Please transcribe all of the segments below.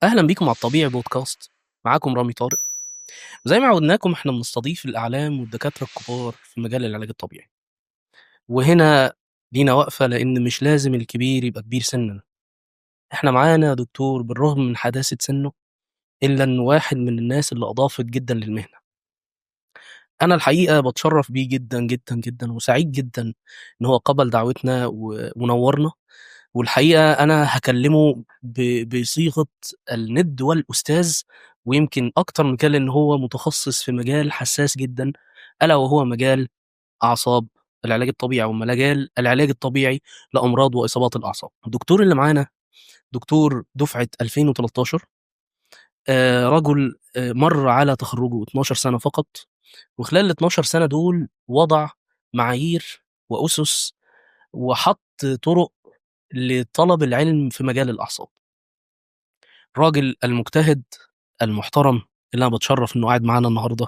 أهلا بيكم على الطبيعي بودكاست، معاكم رامي طارق. وزي ما عودناكم احنا بنستضيف الأعلام والدكاترة الكبار في مجال العلاج الطبيعي، وهنا لينا وقفة لأن مش لازم الكبير يبقى كبير سنا. احنا معانا دكتور بالرغم من حداثة سنة إلا أنه واحد من الناس اللي أضافت جدا للمهنة. أنا الحقيقة بتشرف بيه جدا جدا جدا، وسعيد جدا إن هو قبل دعوتنا ونورنا. والحقيقة أنا هكلمه بصيغة الند والأستاذ، ويمكن أكتر من كده لأن هو متخصص في مجال حساس جدا، ألا وهو مجال أعصاب العلاج الطبيعي، أو مجال العلاج الطبيعي لأمراض وإصابات الأعصاب. الدكتور اللي معانا دكتور دفعة 2013، رجل مر على تخرجه 12 سنة فقط، وخلال ال 12 سنة دول وضع معايير وأسس وحط طرق لطلب العلم في مجال الأعصاب. الراجل المجتهد المحترم اللي أنا بتشرف إنه قاعد معانا النهاردة،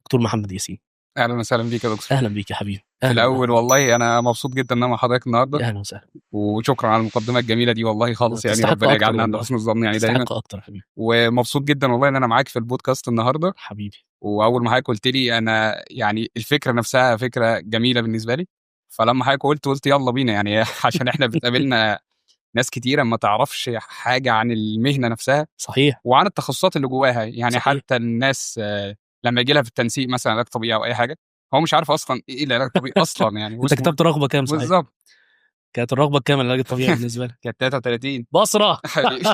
دكتور محمد ياسين. اهلا وسهلا بيك يا دكتور. أهلا بيك يا حبيبي. في أهلا. الاول والله انا مبسوط جدا ان انا مع حضرتك النهارده. أهلا وسهلا. وشكرا على المقدمة الجميلة دي والله خالص، يعني تستحق ربنا أكتر يجعلنا عند والله. حسن الظن يعني دايما. تستحق أكتر يا حبيبي. ومبسوط جدا والله ان انا معاك في البودكاست النهارده. حبيبي. واول ما حضرتك قلت لي انا يعني الفكرة نفسها فكرة جميلة بالنسبة لي، فلما حضرتك قلت يلا بينا يعني عشان احنا بتقابلنا ناس كتيرة ما تعرفش حاجة عن المهنة نفسها. صحيح. وعن التخصصات اللي جواها يعني. صحيح. حتى الناس لما يجي لها في التنسيق مثلا علاج طبيعي او اي حاجة، هو مش عارف اصلا ايه العلاج الطبيعي اصلا يعني. أنت كتبت رغبة كام صحيح؟ بالظبط. كانت الرغبة كام العلاج الطبيعي بالنسبة لك؟ كانت 33. بصرة. حبيبي.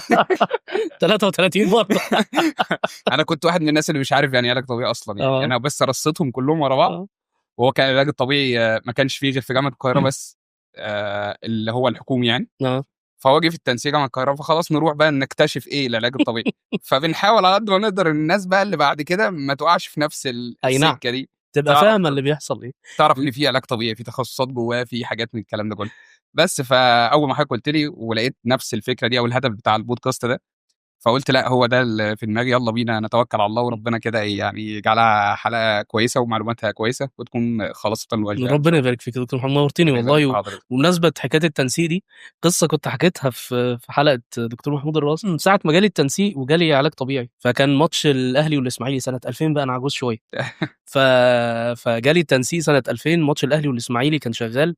33 برضه. انا كنت واحد من الناس اللي مش عارف يعني ايه علاج طبيعي اصلا يعني. انا بس رصيتهم كلهم ورا بعض. وهو كان العلاج الطبيعي ما كانش فيه غير في جامعه القاهرة بس، اللي هو الحكومي يعني. فهو جه في التنسيق جامعه القاهرة، فخلاص نروح بقى نكتشف ايه العلاج الطبيعي. فبنحاول على قد ما نقدر الناس بقى اللي بعد كده ما تقعش في نفس أي نعم. السكة دي. تبقى فاهمه اللي بيحصل ايه. تعرف ان في علاج طبيعي، في تخصصات جواه، في حاجات من الكلام ده كله. بس فاول ما حضرتك قلت لي ولقيت نفس الفكرة دي او الهدف بتاع البودكاست ده، فقلت لا هو ده اللي في دماغي، يلا بينا نتوكل على الله وربنا كده إيه يعني يجعلها حلقة كويسة ومعلوماتها كويسة وتكون خلاصه الوجه. ربنا يبارك فيك يا دكتور محمد، نورتني ربنا والله. يبارك في حضرتك. وبمناسبة حكاية التنسيق دي، قصة كنت حكيتها في حلقة دكتور محمود الراس، ساعة ما جالي التنسيق وجالي علاج طبيعي، فكان ماتش الاهلي والاسماعيلي سنة 2000، بقى انا عجوز شوية. فجالي التنسيق سنة 2000، ماتش الاهلي والاسماعيلي كان شغال،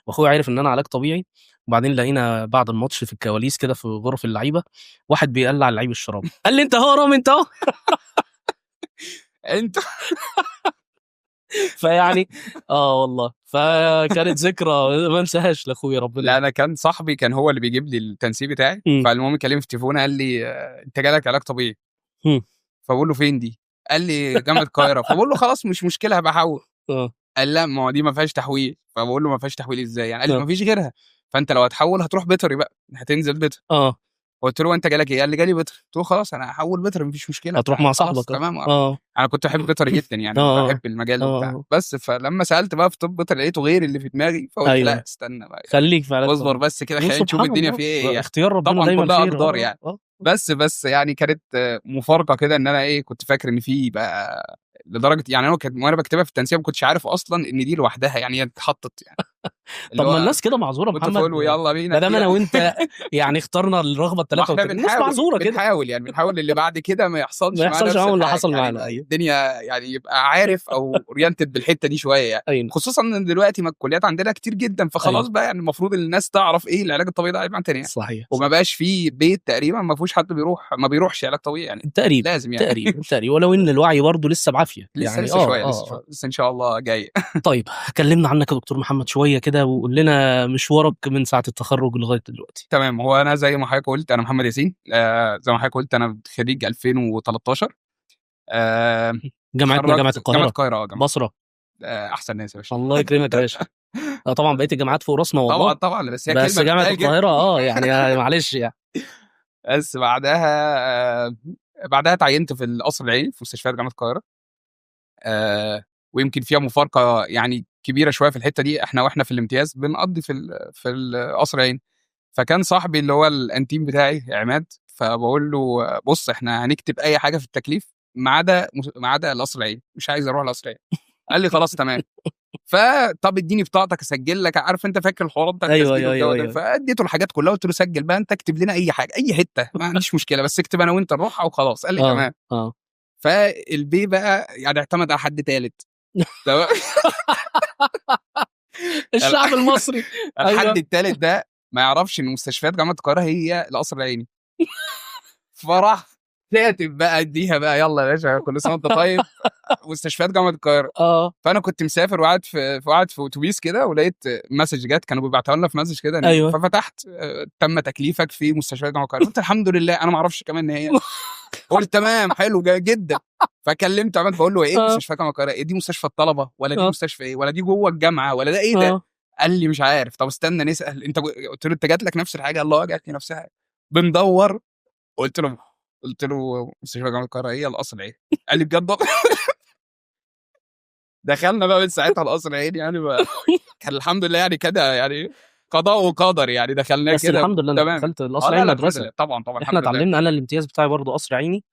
واخويا عرف ان انا علاج طبيعي. وبعدين لقينا بعد الماتش في الكواليس كده في غرف اللعيبة واحد بيقلع اللعيب الشراب، قال لي انت هو رامي انت اهو. انت فيعني والله فكانت ذكرى ما انساهاش لاخويا ربنا. لا انا كان صاحبي كان هو اللي بيجيب لي التنسيق بتاعي. فالمهم كلمني في التليفون قال لي انت جالك علاج طبيعي. فبقول له فين دي؟ قال لي جامعه القاهرة. فبقول له خلاص مش مشكلة هبقى احول. قال لا ما هو دي ما فيهاش تحويل. فبقول له ما فيهاش تحويل ازاي يعني؟ قال لي ما فيش غيرها، فانت لو هتحول هتروح بيطري بقى، هتنزل بيطري. قلت له انت جالك ايه؟ قال لي جالي بيطري. قلت له خلاص انا هحول بيطري مفيش مشكلة. هتروح مع خلاص، صاحبك. تمام. انا كنت بحب بيطري جدا يعني، بحب المجال وبتاع. بس فلما سالت بقى في طب بيطري لقيته غير اللي في دماغي، فقلت لا استنى بقى، خليك في علاج اصبر طبيعي. بس كده خلينا نشوف سبحان الدنيا الله. فيها ايه يعني. اختيار ربنا طبعا دايما كلها خير. اقدار يعني. بس يعني كانت مفارقه كده ان انا ايه كنت فاكر ان في بقى لدرجة يعني انا كنت وانا بكتبها في التنسيق ما كنتش عارف اصلا ان دي لوحدها يعني هي اتحطت يعني. طب ما الناس كده معذوره كنت محمد، بقول له يلا بينا ما دام انا وانت يعني اخترنا الرغبة ال ما احنا 33، الناس بنحاول معذوره كده. بنحاول يعني بنحاول اللي بعد كده ما يحصلش ما معانا يحصلش نفس معاهم اللي الحاجة. حصل يعني معانا. ايوه الدنيا يعني يبقى عارف او oriented بالحتة دي شوية يعني. خصوصا ان دلوقتي ما الكليات عندنا كتير جدا، فخلاص بقى يعني المفروض الناس تعرف ايه العلاج الطبيعي ده عن تاني يعني. وما بقاش في بيت تقريبا ما فيهوش حد بيروح ما بيروحش علاج طبيعي يعني. لازم يعني. تقريبا، ولو ان الوعي برضه لسه بعافية لسه يعني. لسه شوية، لسه شوية، لسه ان شاء الله جاي. طيب كلمنا عنك يا دكتور محمد شوية كده، وقول لنا مشوارك من ساعة التخرج لغاية دلوقتي. تمام، هو انا زي ما حضرتك قلت انا محمد ياسين، زي ما حضرتك قلت انا خريج 2013. جامعتنا اتخرجت جامعه القاهرة. جامعه القاهرة، جامعه بصره. احسن ناس يا باشا. الله يكرمك يا باشا. طبعا بقية الجامعات فوق راسنا والله. طبعا طبعا، بس هي بس كلمة جامعه بتتقال جدا. القاهرة يعني معلش يعني. بس بعدها اتعينت في القصر العيني في مستشفيات جامعه القاهرة. ويمكن فيها مفارقه يعني كبيرة شوية في الحتة دي. احنا واحنا في الامتياز بنقضي في القصر العيني، فكان صاحبي اللي هو الانتيم بتاعي عماد، فبقول له بص احنا هنكتب اي حاجة في التكليف ما عدا القصر العيني، مش عايز اروح القصر العيني. قال لي خلاص تمام. فطب اديني بطاقتك اسجل لك، عارف انت فاكر الحوارات بتاعت أيوة، التسجيل أيوة، والجو ده. أيوة. فاديته الحاجات كلها، قلت له سجل بقى انت، اكتب لنا اي حاجة اي حتة، ما عنديش مشكلة، بس اكتب انا وانت نروحها وخلاص. قال لي تمام. فالبي بقى يعني اعتمد على حد ثالث. تمام. الشعب المصري. الحد أيوة. الثالث ده ما يعرفش ان مستشفيات جامعه القاهرة هي القصر العيني، فراح كاتب بقى اديها بقى، يلا يا باشا كل سنة وانت طيب، مستشفيات جامعه القاهرة. فانا كنت مسافر وقاعد في قاعد في اتوبيس كده، ولقيت message جت، كانوا بيبعتوا لنا في message كده. ففتحت، تم تكليفك في مستشفيات جامعه القاهرة. قلت الحمد لله، انا ما اعرفش كمان ان هي. قلت تمام حلو جدا. فكلمت عماد بقول له ايه مستشفى جامعه القاهرة؟ ايه دي، مستشفى الطلبة ولا دي مستشفى ايه، ولا دي جوه الجامعة، ولا ده ايه ده؟ قال لي مش عارف، طب استنى نسال. انت قلت له انت جات لك نفس الحاجة؟ قال له جات لي نفس الحاجة. بندور، قلت له مستشفى جامعه القاهرة ايه القصر العيني؟ قال لي بجد؟ دخلنا بقى من ساعتها القصر العيني يعني بقى كان الحمد لله يعني كده، يعني قضاء وقدر يعني دخلناه بس كده. الحمد لله انك تمام. دخلت القصر لا العيني لا الحمد مدرسه. لله طبعا طبعا احنا الحمد لله. اتعلمنا، انا الامتياز بتاعي برضه قصر عيني.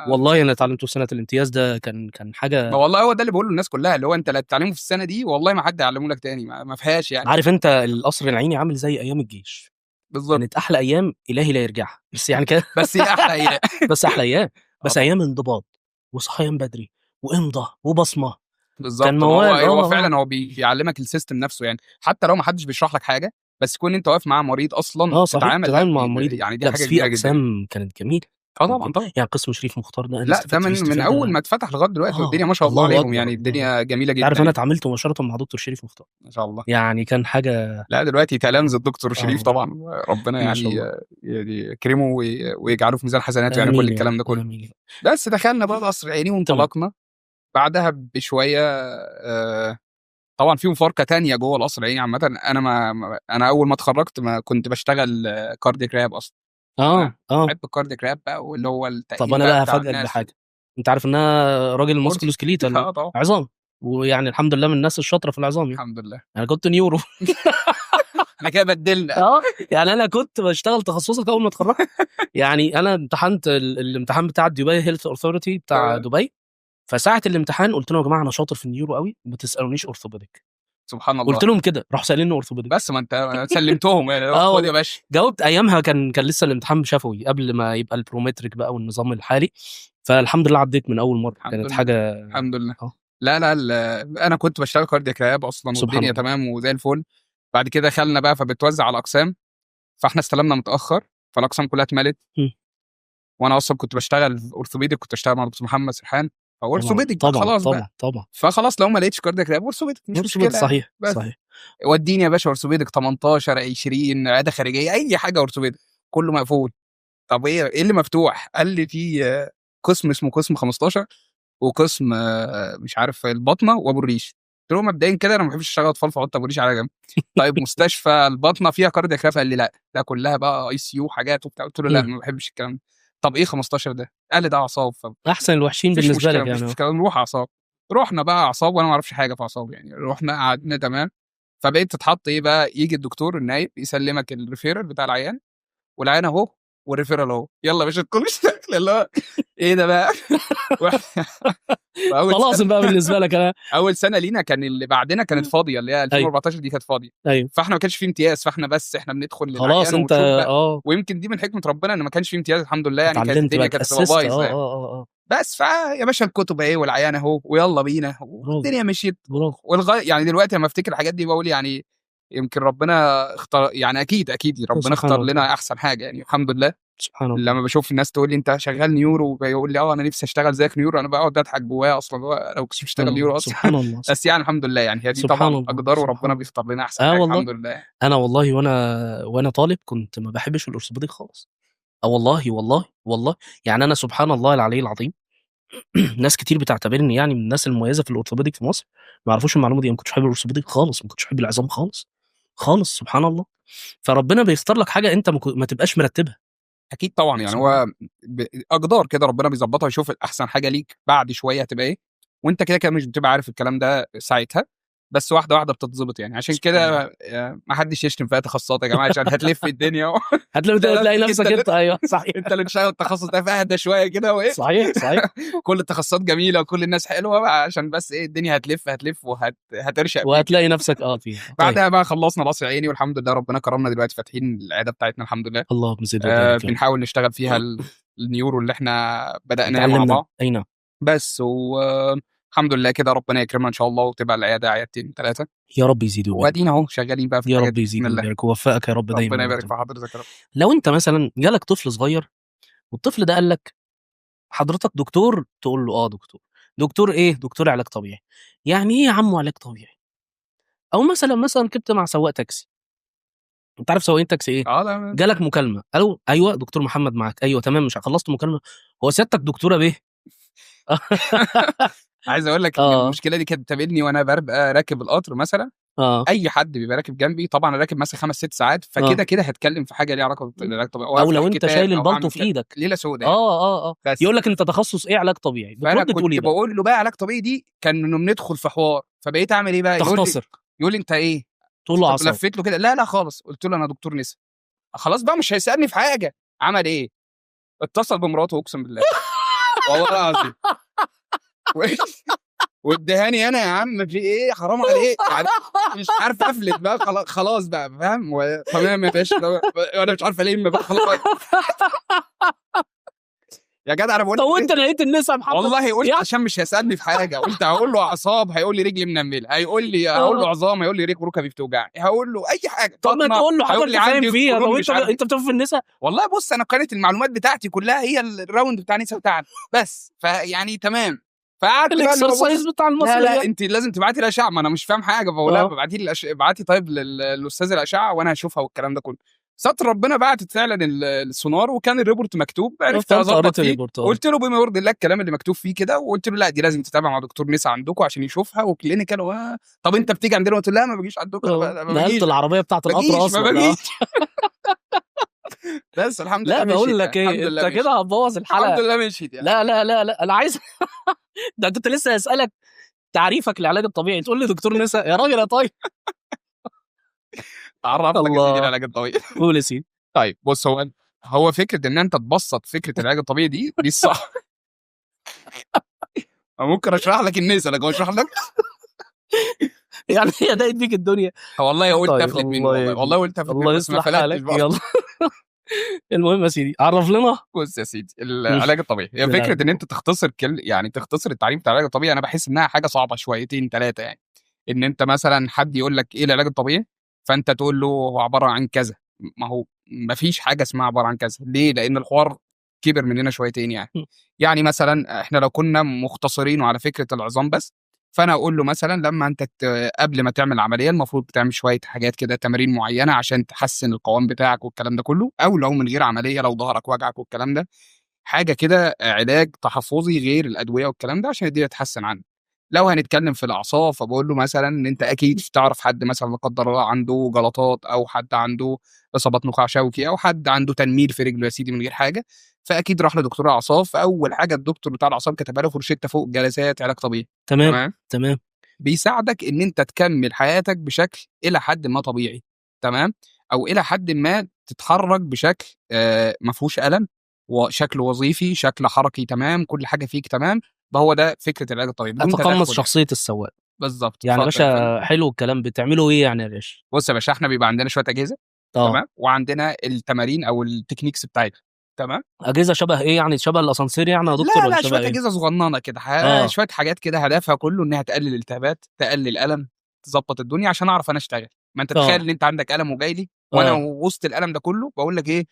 والله انا اتعلمته في سنة الامتياز ده، كان حاجة. ما والله هو ده اللي بقوله للناس كلها، اللي هو انت لا تتعلمه في السنة دي والله ما حد يعلمه لك تاني، ما فيهاش يعني. عارف انت القصر العيني عامل زي ايام الجيش. بالظبط. كانت احلى ايام، الهي لا يرجعها، بس يعني كان بس هي احلى ايام. بس احلى ايام، بس طبعا. ايام انضباط وصحيان بدري وامضى وبصمه. بالظبط. كان ما هو موال. هو فعلا هو بيعلمك ال system نفسه يعني، حتى لو ما حدش بيشرح لك حاجة، بس كون انت واقف مع مريض اصلا صحيح. تتعامل، تتعامل مع لا، المريض. يعني دي لا حاجة بس في كبيرة جدا. اقسام كانت جميلة. اه طبعا طبعا. يعني قسم شريف مختار ده انا لا ده استفدت فيه من استفاده. اول ما اتفتح لغاية دلوقتي والدنيا ما شاء الله الله عليهم أكبر. يعني الدنيا جميلة انت جدا. عارف انا يعني. اتعاملت مباشرة مع دكتور شريف مختار. ما شاء الله. يعني كان حاجة. لا دلوقتي تلامذه الدكتور شريف طبعا، ربنا ما شاء يعني الله. يعني يكرمه ويجعله في ميزان حسناته يعني آمين كل يا الكلام رب، ده كله. آمين. بس دخلنا بقى القصر العيني وانطلقنا بعدها بشوية. طبعا في مفارقه تانية جوه القصر العيني عامة، انا ما انا اول ما اتخرجت ما كنت بشتغل cardiac rehab اصلا. بحب ال cardiac rehab بقى، واللي هو التأهيل طب انا بقى بقى بتاع هفاجئك الناس. بحاجة، انت عارف ان انا راجل musculoskeletal اه طبعا. عظام، ويعني الحمد لله من الناس الشاطره في العظام يعني. الحمد لله. انا كنت neuro. احنا كده بدلنا. يعني انا كنت بشتغل تخصصك اول ما اتخرجت. يعني انا امتحنت الامتحان بتاع دبي Health Authority بتاع دبي، فساعه الامتحان قلت لهم يا جماعة انا شاطر في ال neuro قوي، ما تسالونيش orthopedic. سبحان الله. قلت لهم كده، راحوا ساليني orthopedic. بس ما انت سلمتهم يعني، خد يا باشا. جاوبت. ايامها كان لسه الامتحان شفوي قبل ما يبقى ال Prometric بقى والنظام الحالي، فالحمد لله عديت من اول مرة. الحمد كانت لله. حاجة. الحمد لله. لا لا انا كنت بشتغل cardiac rehab اصلا سبحان والدنيا الله. تمام وزي الفل. بعد كده دخلنا بقى، فبتوزع على الاقسام، فاحنا استلمنا متاخر، فالاقسام كلها اتملت. وانا اصلا كنت بشتغل orthopedic، كنت بشتغل مع دكتور محمد سرحان، ف orthopedic بقى خلاص بقى. طبعا. فخلاص لو ما لقيتش cardiac rehab orthopedic مش orthopedic. مشكلة. بس. وديني يا باشا orthopedic 18 20 عيادة خارجية اي حاجة orthopedic، كله مقفول. طب ايه اللي مفتوح؟ قال لي في قسم اسمه قسم 15 وقسم مش عارف البطنه وابو الريش. قلت له مبدئيا كده انا ما بحبش اشتغل اطفال، فحط ابو الريش على جنب. طيب مستشفى البطنه فيها cardiac rehab؟ قال لي لا ده كلها بقى ICU حاجات وبتاع. قلت له لا ما بحبش الكلام ده. طب ايه 15 ده؟ قال لي ده اعصاب. احسن الوحشين مفيش بالنسبة مشكلة لك مفيش يعني. مشكلة نروح اعصاب. رحنا بقى اعصاب وانا ما اعرفش حاجة في اعصاب يعني. رحنا قعدنا تمام، فبقيت تتحط ايه بقى، يجي الدكتور النايب يسلمك ال referral بتاع العيان، والعيان اهو وال referral اهو، يلا يا باشا ادخل اشتغل. اللي هو ايه ده بقى؟ فأول خلاص بقى بالنسبة لك انا. اول سنة لينا كان اللي بعدنا كانت فاضية، اللي هي 2014 دي كانت فاضية. فاحنا ما كانش في امتياز، فاحنا بس احنا بندخل للعيان خلاص انت ونشوف بقى. ويمكن دي من حكمه ربنا ان ما كانش في امتياز الحمد لله، يعني كانت اتعلمت الدنيا بقى، كانت هتبقى اتأسست. بايظة يعني. بس فيا باشا الكتب اهي والعيان اهو ويلا بينا، والدنيا مشيت. ولغاية يعني دلوقتي لما افتكر الحاجات دي بقول يعني يمكن ربنا اختار، يعني اكيد اكيد ربنا سبحان اختار الله. لنا احسن حاجة يعني الحمد لله. سبحان الله. لما بشوف الناس تقول لي انت شغال neuro، بيقول لي انا نفسي اشتغل زيك neuro، انا بقعد اضحك جوايا اصلا، هو لو كنت بشتغل سبحان الله. neuro اصلا. سبحان الله. بس يعني الحمد لله، يعني هي دي سبحان طبعا الله. اقدار سبحان وربنا الله. بيختار لنا احسن حاجة والله. الحمد لله. انا والله وانا طالب كنت ما بحبش ال orthopedic خالص. والله والله والله يعني انا سبحان الله العلي العظيم، ناس كتير بتعتبرني يعني من الناس المميزة في ال orthopedic في مصر، ما يعرفوش المعلومة دي. انا ما كنتش بحب ال orthopedic خالص، ما كنتش بحب العظام خالص خالص. سبحان الله. فربنا بيختار لك حاجة انت ما تبقاش مرتبها. اكيد طبعا، يعني هو اقدار كده ربنا بيظبطها، يشوف الاحسن حاجة ليك بعد شوية هتبقى ايه، وانت كده كده مش بتبقى عارف الكلام ده ساعتها. بس واحدة واحدة بتتظبط يعني. عشان سبحان كده الله. ما حدش يشتم في تخصصات يا جماعة، عشان هتلف الدنيا هتلاقي تلاقي نفسك انت. ايوه صحيح، انت اللي بتشتغل التخصص ده، فاهدى شوية كده وايه. صحيح صحيح. كل التخصصات جميلة وكل الناس حلوة بقى، عشان بس ايه الدنيا هتلف هتلف وهترشق فيك. وهتلاقي نفسك فيها. طيب. بعدها بقى خلصنا القصر العيني والحمد لله ربنا كرمنا، دلوقتي فاتحين العيادة بتاعتنا الحمد لله. اللهم زد وبارك. بنحاول نشتغل فيها ال neuro اللي احنا بدأناه مع بعض. اي نعم. بس والحمد لله كده ربنا يكرمنا ان شاء الله وتبقى العيادة عيادتين 3 يا رب يزيد ويبارك. وادينا اهو شغالين بقى في يا الحاجات رب دي. يزيد بسم الله. ويبارك ووفقك يا رب دايما. ربنا يبارك في حضرتك يا رب. لو انت مثلا جالك طفل صغير والطفل ده قال لك حضرتك دكتور، تقول له اه دكتور. دكتور ايه؟ دكتور علاج طبيعي. يعني ايه يا عمو علاج طبيعي؟ او مثلا ركبت مع سواق تاكسي، انت عارف سواقين تاكسي ايه؟ لا جالك مكالمة، الو ايوه دكتور محمد معاك، ايوه تمام، مش خلصت مكالمة، هو سيادتك دكتورة بيه؟ عايز اقول لك ان المشكلة دي كانت بتقابلني وانا ببقى راكب القطر مثلا. اي حد بيبقى راكب جنبي، طبعا انا راكب مثلا 5 6 ساعات، فكده كده هتكلم في حاجة ليها علاقة بالعلاج الطبيعي، او لو انت شايل البلطو في ايدك ليلة سوداء. بس يقول لك انت تخصص ايه؟ علاج طبيعي. فانا بترد تقول كنت ايه بقى؟ بقول له بقى علاج طبيعي دي، كان انه بندخل في حوار، فبقيت اعمل ايه بقى؟ تختصر. يقول لي انت ايه؟ تقول له اعصاب. لفيت له كده، لا لا خالص، قلت له انا دكتور نسا. خلاص بقى مش هيسالني في حاجة. عمل ايه؟ اتصل بمراته، اقسم بالله والله العظيم، وادهاني انا يا عم في ايه، حرام عليك يعني، مش عارف افلت بقى، خلاص بقى فاهم، تمام يا باشا، وانا مش عارف الم بقى خلاص يا جدع. انا بقول طب وانت لقيت النسا يا محمد؟ والله قلت عشان مش هيسالني في حاجة، قلت هقول له اعصاب هيقول لي رجلي منمله، هيقول لي هقول له عظام هيقول لي ركبي بتوجعني، هقول له اي حاجة. طب ما تقول له حاجة انت فاهم فيها. طب انت بتفهم في النسا؟ والله بص انا كانت المعلومات بتاعتي كلها هي ال round بتاع النسا بتاعنا بس، فيعني تمام. فقعدت ال exercise بتاع المصري. لا لا انت لازم تبعتي الاشعة، ما انا مش فاهم حاجة، فبقول لها ابعتي لي ابعتي طيب للاستاذ الاشعة وانا هشوفها والكلام ده كله. ستر ربنا بعتت فعلا السونار، وكان ال report مكتوب، عرفت اظبط فيه. قلت له بما يرضي الله الكلام اللي مكتوب فيه كده، وقلت له لا دي لازم تتابع مع دكتور نسا عندكم عشان يشوفها و clinical طب انت بتيجي عندنا؟ قلت له لا ما بجيش عندكم، نقلت العربية بتاعت القطر اصلا، ما بجيش. بس الحمد لله. لا بقول لك ايه، انت كده هتبوظ الحلقة. الحمد لله مشيت يعني. لا لا لا لا انا عايز ده كنت لسه هسالك تعريفك للعلاج الطبيعي، تقول لي دكتور نسا يا راجل يا طيب. عرفت لك يا سيدي العلاج الطبيعي. قول يا سيدي. طيب بص، هو فكرة ان انت تبسط فكرة العلاج الطبيعي دي الصح. ممكن اشرح لك النسا، لكن اشرح لك يعني هي ضاقت بيك الدنيا والله. قلت افلت منه والله، قلت افلت منه بس ما فلتش. يلا المهم يا سيدي عرف لنا. بص يا سيدي العلاج الطبيعي هي فكرة ان انت تختصر يعني تختصر التعريف بتاع العلاج الطبيعي. انا بحس انها حاجة صعبة شويتين ثلاثة، يعني ان انت مثلا حد يقول لك ايه العلاج الطبيعي فانت تقول له هو عبارة عن كذا. ما هو ما فيش حاجة اسمها عبارة عن كذا. ليه؟ لان الحوار كبر مننا شويتين يعني. يعني مثلا احنا لو كنا مختصرينه على فكرة العظام بس، فانا اقول له مثلا لما انت قبل ما تعمل عملية المفروض بتعمل شوية حاجات كده، تمارين معينة عشان تحسن القوام بتاعك والكلام ده كله، او لو من غير عملية لو ظهرك وجعك والكلام ده، حاجة كده علاج تحفظي غير الادوية والكلام ده عشان الدنيا تتحسن عنه. لو هنتكلم في الاعصاب فبقول له مثلا ان انت اكيد تعرف حد مثلا لا قدر الله عنده جلطات، او حد عنده اصابات نخاع شوكي، او حد عنده تنميل في رجله يا سيدي من غير حاجة، فاكيد راح لدكتور اعصاب، فاول حاجة الدكتور بتاع الاعصاب كتبها له روشته فوق جلسات علاج طبيعي. تمام تمام. بيساعدك ان انت تكمل حياتك بشكل الى حد ما طبيعي، تمام، او الى حد ما تتحرك بشكل ما فيهوش الم، وشكل وظيفي، شكل حركي تمام، كل حاجة فيك تمام. هو ده فكرة العلاج الطبيعي. اتقمص شخصية السواق بالظبط يعني. باشا حلو الكلام. بتعملوا ايه يعني يا باشا؟ بص يا باشا، احنا بيبقى عندنا شوية اجهزة، تمام، وعندنا التمارين او ال techniques بتاعتها، تمام. اجهزة شبه ايه يعني؟ شبه الاسانسير يعني يا دكتور؟ لا لا، شوية اجهزة صغننه كده، شوية حاجات كده هدفها كله انها تقلل الالتهابات، تقلل الم، تظبط الدنيا عشان اعرف انا اشتغل. ما انت تخيل ان انت عندك الم وجاي لي وانا وسط الالم ده كله بقول لك ايه،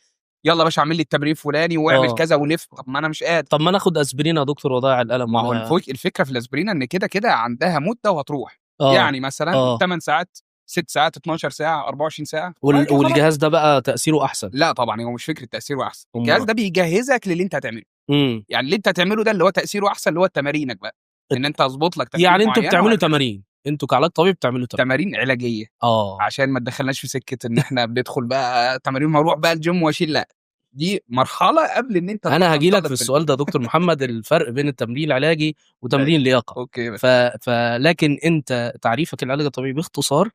يلا يا باشا اعمل لي التمرين الفلاني واعمل كذا ولف. طب ما انا مش قادر. طب ما انا اخد اسبرين يا دكتور واضيع الالم. ما هو الفكرة في الاسبرين ان كده كده عندها مده وهتروح. يعني مثلا 8 ساعات، 6 ساعات، 12 ساعة، 24 ساعة. والجهاز ده بقى تاثيره احسن؟ لا طبعا هو مش فكرة تاثيره احسن. الجهاز ده بيجهزك للي انت هتعمله. يعني اللي انت هتعمله ده اللي هو تاثيره احسن، اللي هو تمارينك بقى، ان انت اظبط لك تمارين. يعني انتوا بتعملوا تمارين، انتوا كعلاج طبيعي بتعملوا تمارين علاجية عشان ما تدخلناش في سكة ان احنا بندخل بقى تمارين ما اروح بقى الجيم واشيل. لا، دي مرحلة قبل ان انت انا هاجي لك تنطلق في السؤال ده يا دكتور محمد، الفرق بين التمرين العلاجي وتمرين اللياقة. okay. فلكن انت تعريفك العلاج الطبيعي باختصار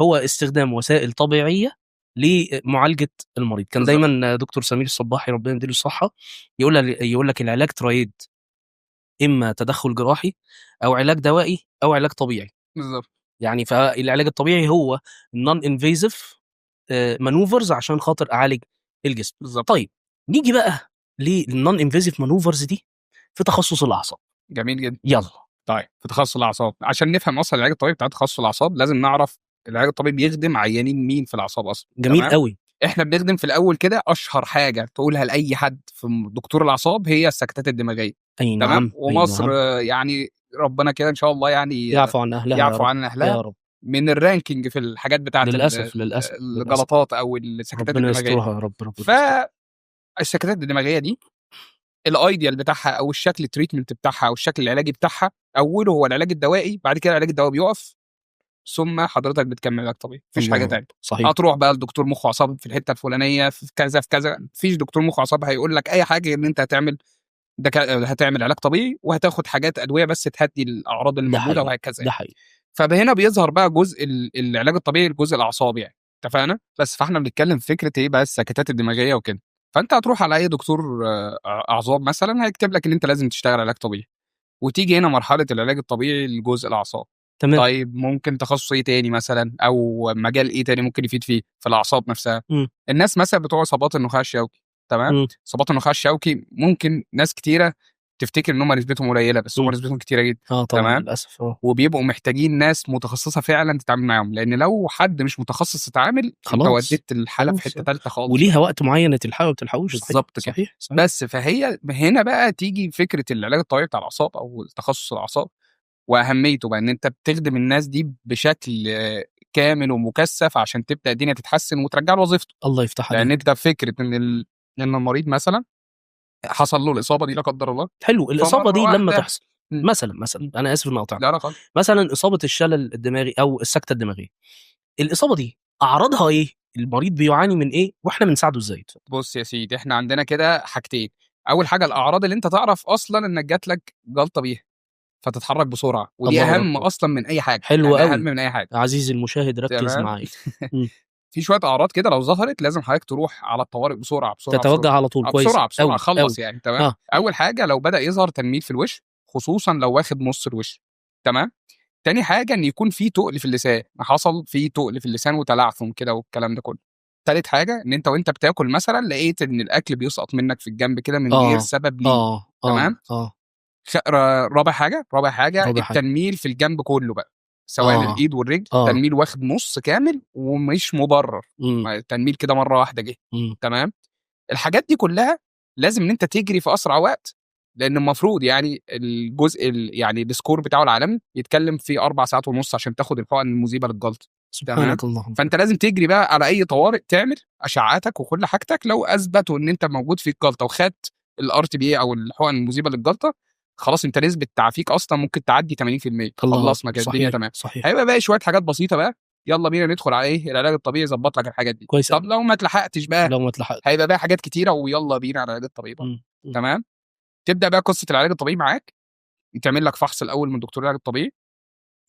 هو استخدام وسائل طبيعية لمعالجة المريض. كان بالظبط. دايما دكتور سمير الصباحي ربنا يديله الصحة يقول لك العلاج triad، اما تدخل جراحي او علاج دوائي او علاج طبيعي. بالظبط. يعني فالعلاج الطبيعي هو non invasive maneuvers عشان خاطر اعالج الجسم. بالظبط. طيب نيجي بقى لل non invasive maneuvers دي في تخصص الاعصاب. جميل جدا. يلا. طيب في تخصص الاعصاب، عشان نفهم اصلا العلاج الطبيعي بتاع تخصص الاعصاب لازم نعرف العلاج الطبيعي بيخدم عيانين مين في الاعصاب اصلا. جميل تمام؟ قوي. احنا بنخدم في الاول كده اشهر حاجة تقولها لاي حد في دكتور الاعصاب هي السكتات الدماغية. اي تمام. نعم. ومصر أي نعم. يعني ربنا كده ان شاء الله يعني يعفو عن اهلها، يعفو يا رب. عن اهلها يا رب. من ال ranking في الحاجات بتاعت للاسف للاسف الجلطات او السكتات ربنا الدماغية. يسترها يا رب، ربنا يسترها. فالسكتات الدماغية دي ال ideal بتاعها او الشكل ال treatment بتاعها او الشكل العلاجي بتاعها اوله هو العلاج الدوائي، بعد كده العلاج الدوائي بيقف، ثم حضرتك بتكمل علاج طبيعي، مفيش حاجة الله. تانية. صحيح. هتروح بقى لدكتور مخ واعصاب في الحتة الفلانية في كذا في كذا، مفيش دكتور مخ واعصاب هيقول لك اي حاجة غير ان انت هتعمل ده، هتعمل علاج طبيعي وهتاخد حاجات ادوية بس تهدي الاعراض اللي ده موجودة حقيقي. وهكذا. ده حقيقي. فهنا بيظهر بقى جزء العلاج الطبيعي، الجزء الاعصاب يعني. اتفقنا؟ بس فاحنا بنتكلم في فكرة ايه بقى السكتات الدماغية وكده. فانت هتروح على اي دكتور اعصاب مثلا هيكتب لك ان انت لازم تشتغل علاج طبيعي، وتيجي هنا مرحلة العلاج الطبيعي لجزء الاعصاب. تمام. طيب ممكن تخصص ايه تاني مثلا او مجال ايه تاني ممكن يفيد فيه في الاعصاب نفسها؟ الناس مثلا بتوع اصابات النخاع الشوكي، تمام؟ اصابات النخاع الشوكي ممكن ناس كتيرة تفتكر ان هم نسبتهم قليله، بس هم نسبتهم كتيرة جدا. طبعا. تمام؟ للاسف. وبيبقوا محتاجين ناس متخصصة فعلا تتعامل معاهم، لان لو حد مش متخصص يتعامل انت خلاص. وديت الحالة في خلاص. حتة ثالثة خالص. وليها وقت معين تلحقه وما تلحقوش. صحيح. بالظبط كده. صحيح. صحيح. بس فهي هنا بقى تيجي فكرة العلاج الطبيعي بتاع الاعصاب او تخصص الاعصاب واهميته بقى، ان انت بتخدم الناس دي بشكل كامل ومكثف عشان تبدا الدنيا تتحسن وترجع له وظيفته. الله يفتح عليك. لان انت فكرة ان ان المريض مثلا حصل له الاصابة دي لا قدر الله. حلو. الاصابة دي فمرة لما واحدة تحصل مثلا انا اسف ان اقطعك. لا لا خالص. مثلا اصابه الشلل الدماغي او السكتة الدماغية، الاصابة دي اعراضها ايه؟ المريض بيعاني من ايه؟ واحنا بنساعده ازاي؟ بص يا سيدي، احنا عندنا كده حاجتين. اول حاجة الاعراض اللي انت تعرف اصلا انك جات لك جلطة بيها فتتحرك بسرعة، ودي الله اهم أكبر. اصلا من اي حاجة. حلو يعني قوي. اهم من اي حاجة. عزيزي المشاهد ركز تمام. معايا. في شوية اعراض كده لو ظهرت لازم حضرتك تروح على الطوارئ بسرعة بسرعة تتوجه بسرعة. على طول. كويس بسرعة بسرعة أوي، خلص أوي. يعني. تمام. اول حاجة لو بدا يظهر تنميل في الوش، خصوصا لو واخد نص الوش. تمام. تاني حاجة ان يكون في تقل في اللسان، حصل في تقل في اللسان وتلعثم كده والكلام ده كله. تالت حاجة ان انت وانت بتاكل مثلا لقيت ان الاكل بيسقط منك في الجنب كده من غير سبب ليه. تمام. رابع حاجة، رابع حاجة. التنميل في الجنب كله بقى، سواء الايد والرجل. تنميل واخد نص كامل ومش مبرر. التنميل كده مرة واحدة جه. تمام. الحاجات دي كلها لازم ان انت تجري في اسرع وقت، لان المفروض يعني الجزء يعني ال score بتاعه العالمي يتكلم في 4 ساعات ونص عشان تاخد الحقن المذيبه للجلطه. سبحانك اللهم. فانت لازم تجري بقى على اي طوارئ، تعمل اشعاعاتك وكل حاجتك. لو اثبتوا ان انت موجود في الجلطة وخدت ال rtPA او الحقن المذيبه للجلطه، خلاص انت نسبه تعافيك اصلا ممكن تعدي 80%. الله. خلصنا كده الدنيا. صحيح. تمام. صحيح. هيبقى باقي شوية حاجات بسيطة بقى، يلا بينا ندخل على ايه العلاج الطبيعي يظبط لك الحاجات دي. كويس طب أوي. لو ما اتلحقتش بقى، لو ما اتلحقتش هيبقى بقى حاجات كتيرة، ويلا بينا على العلاج الطبيعي بقى. تمام. تبدا بقى قصة العلاج الطبيعي معاك، يتعمل لك فحص الاول من دكتور العلاج الطبيعي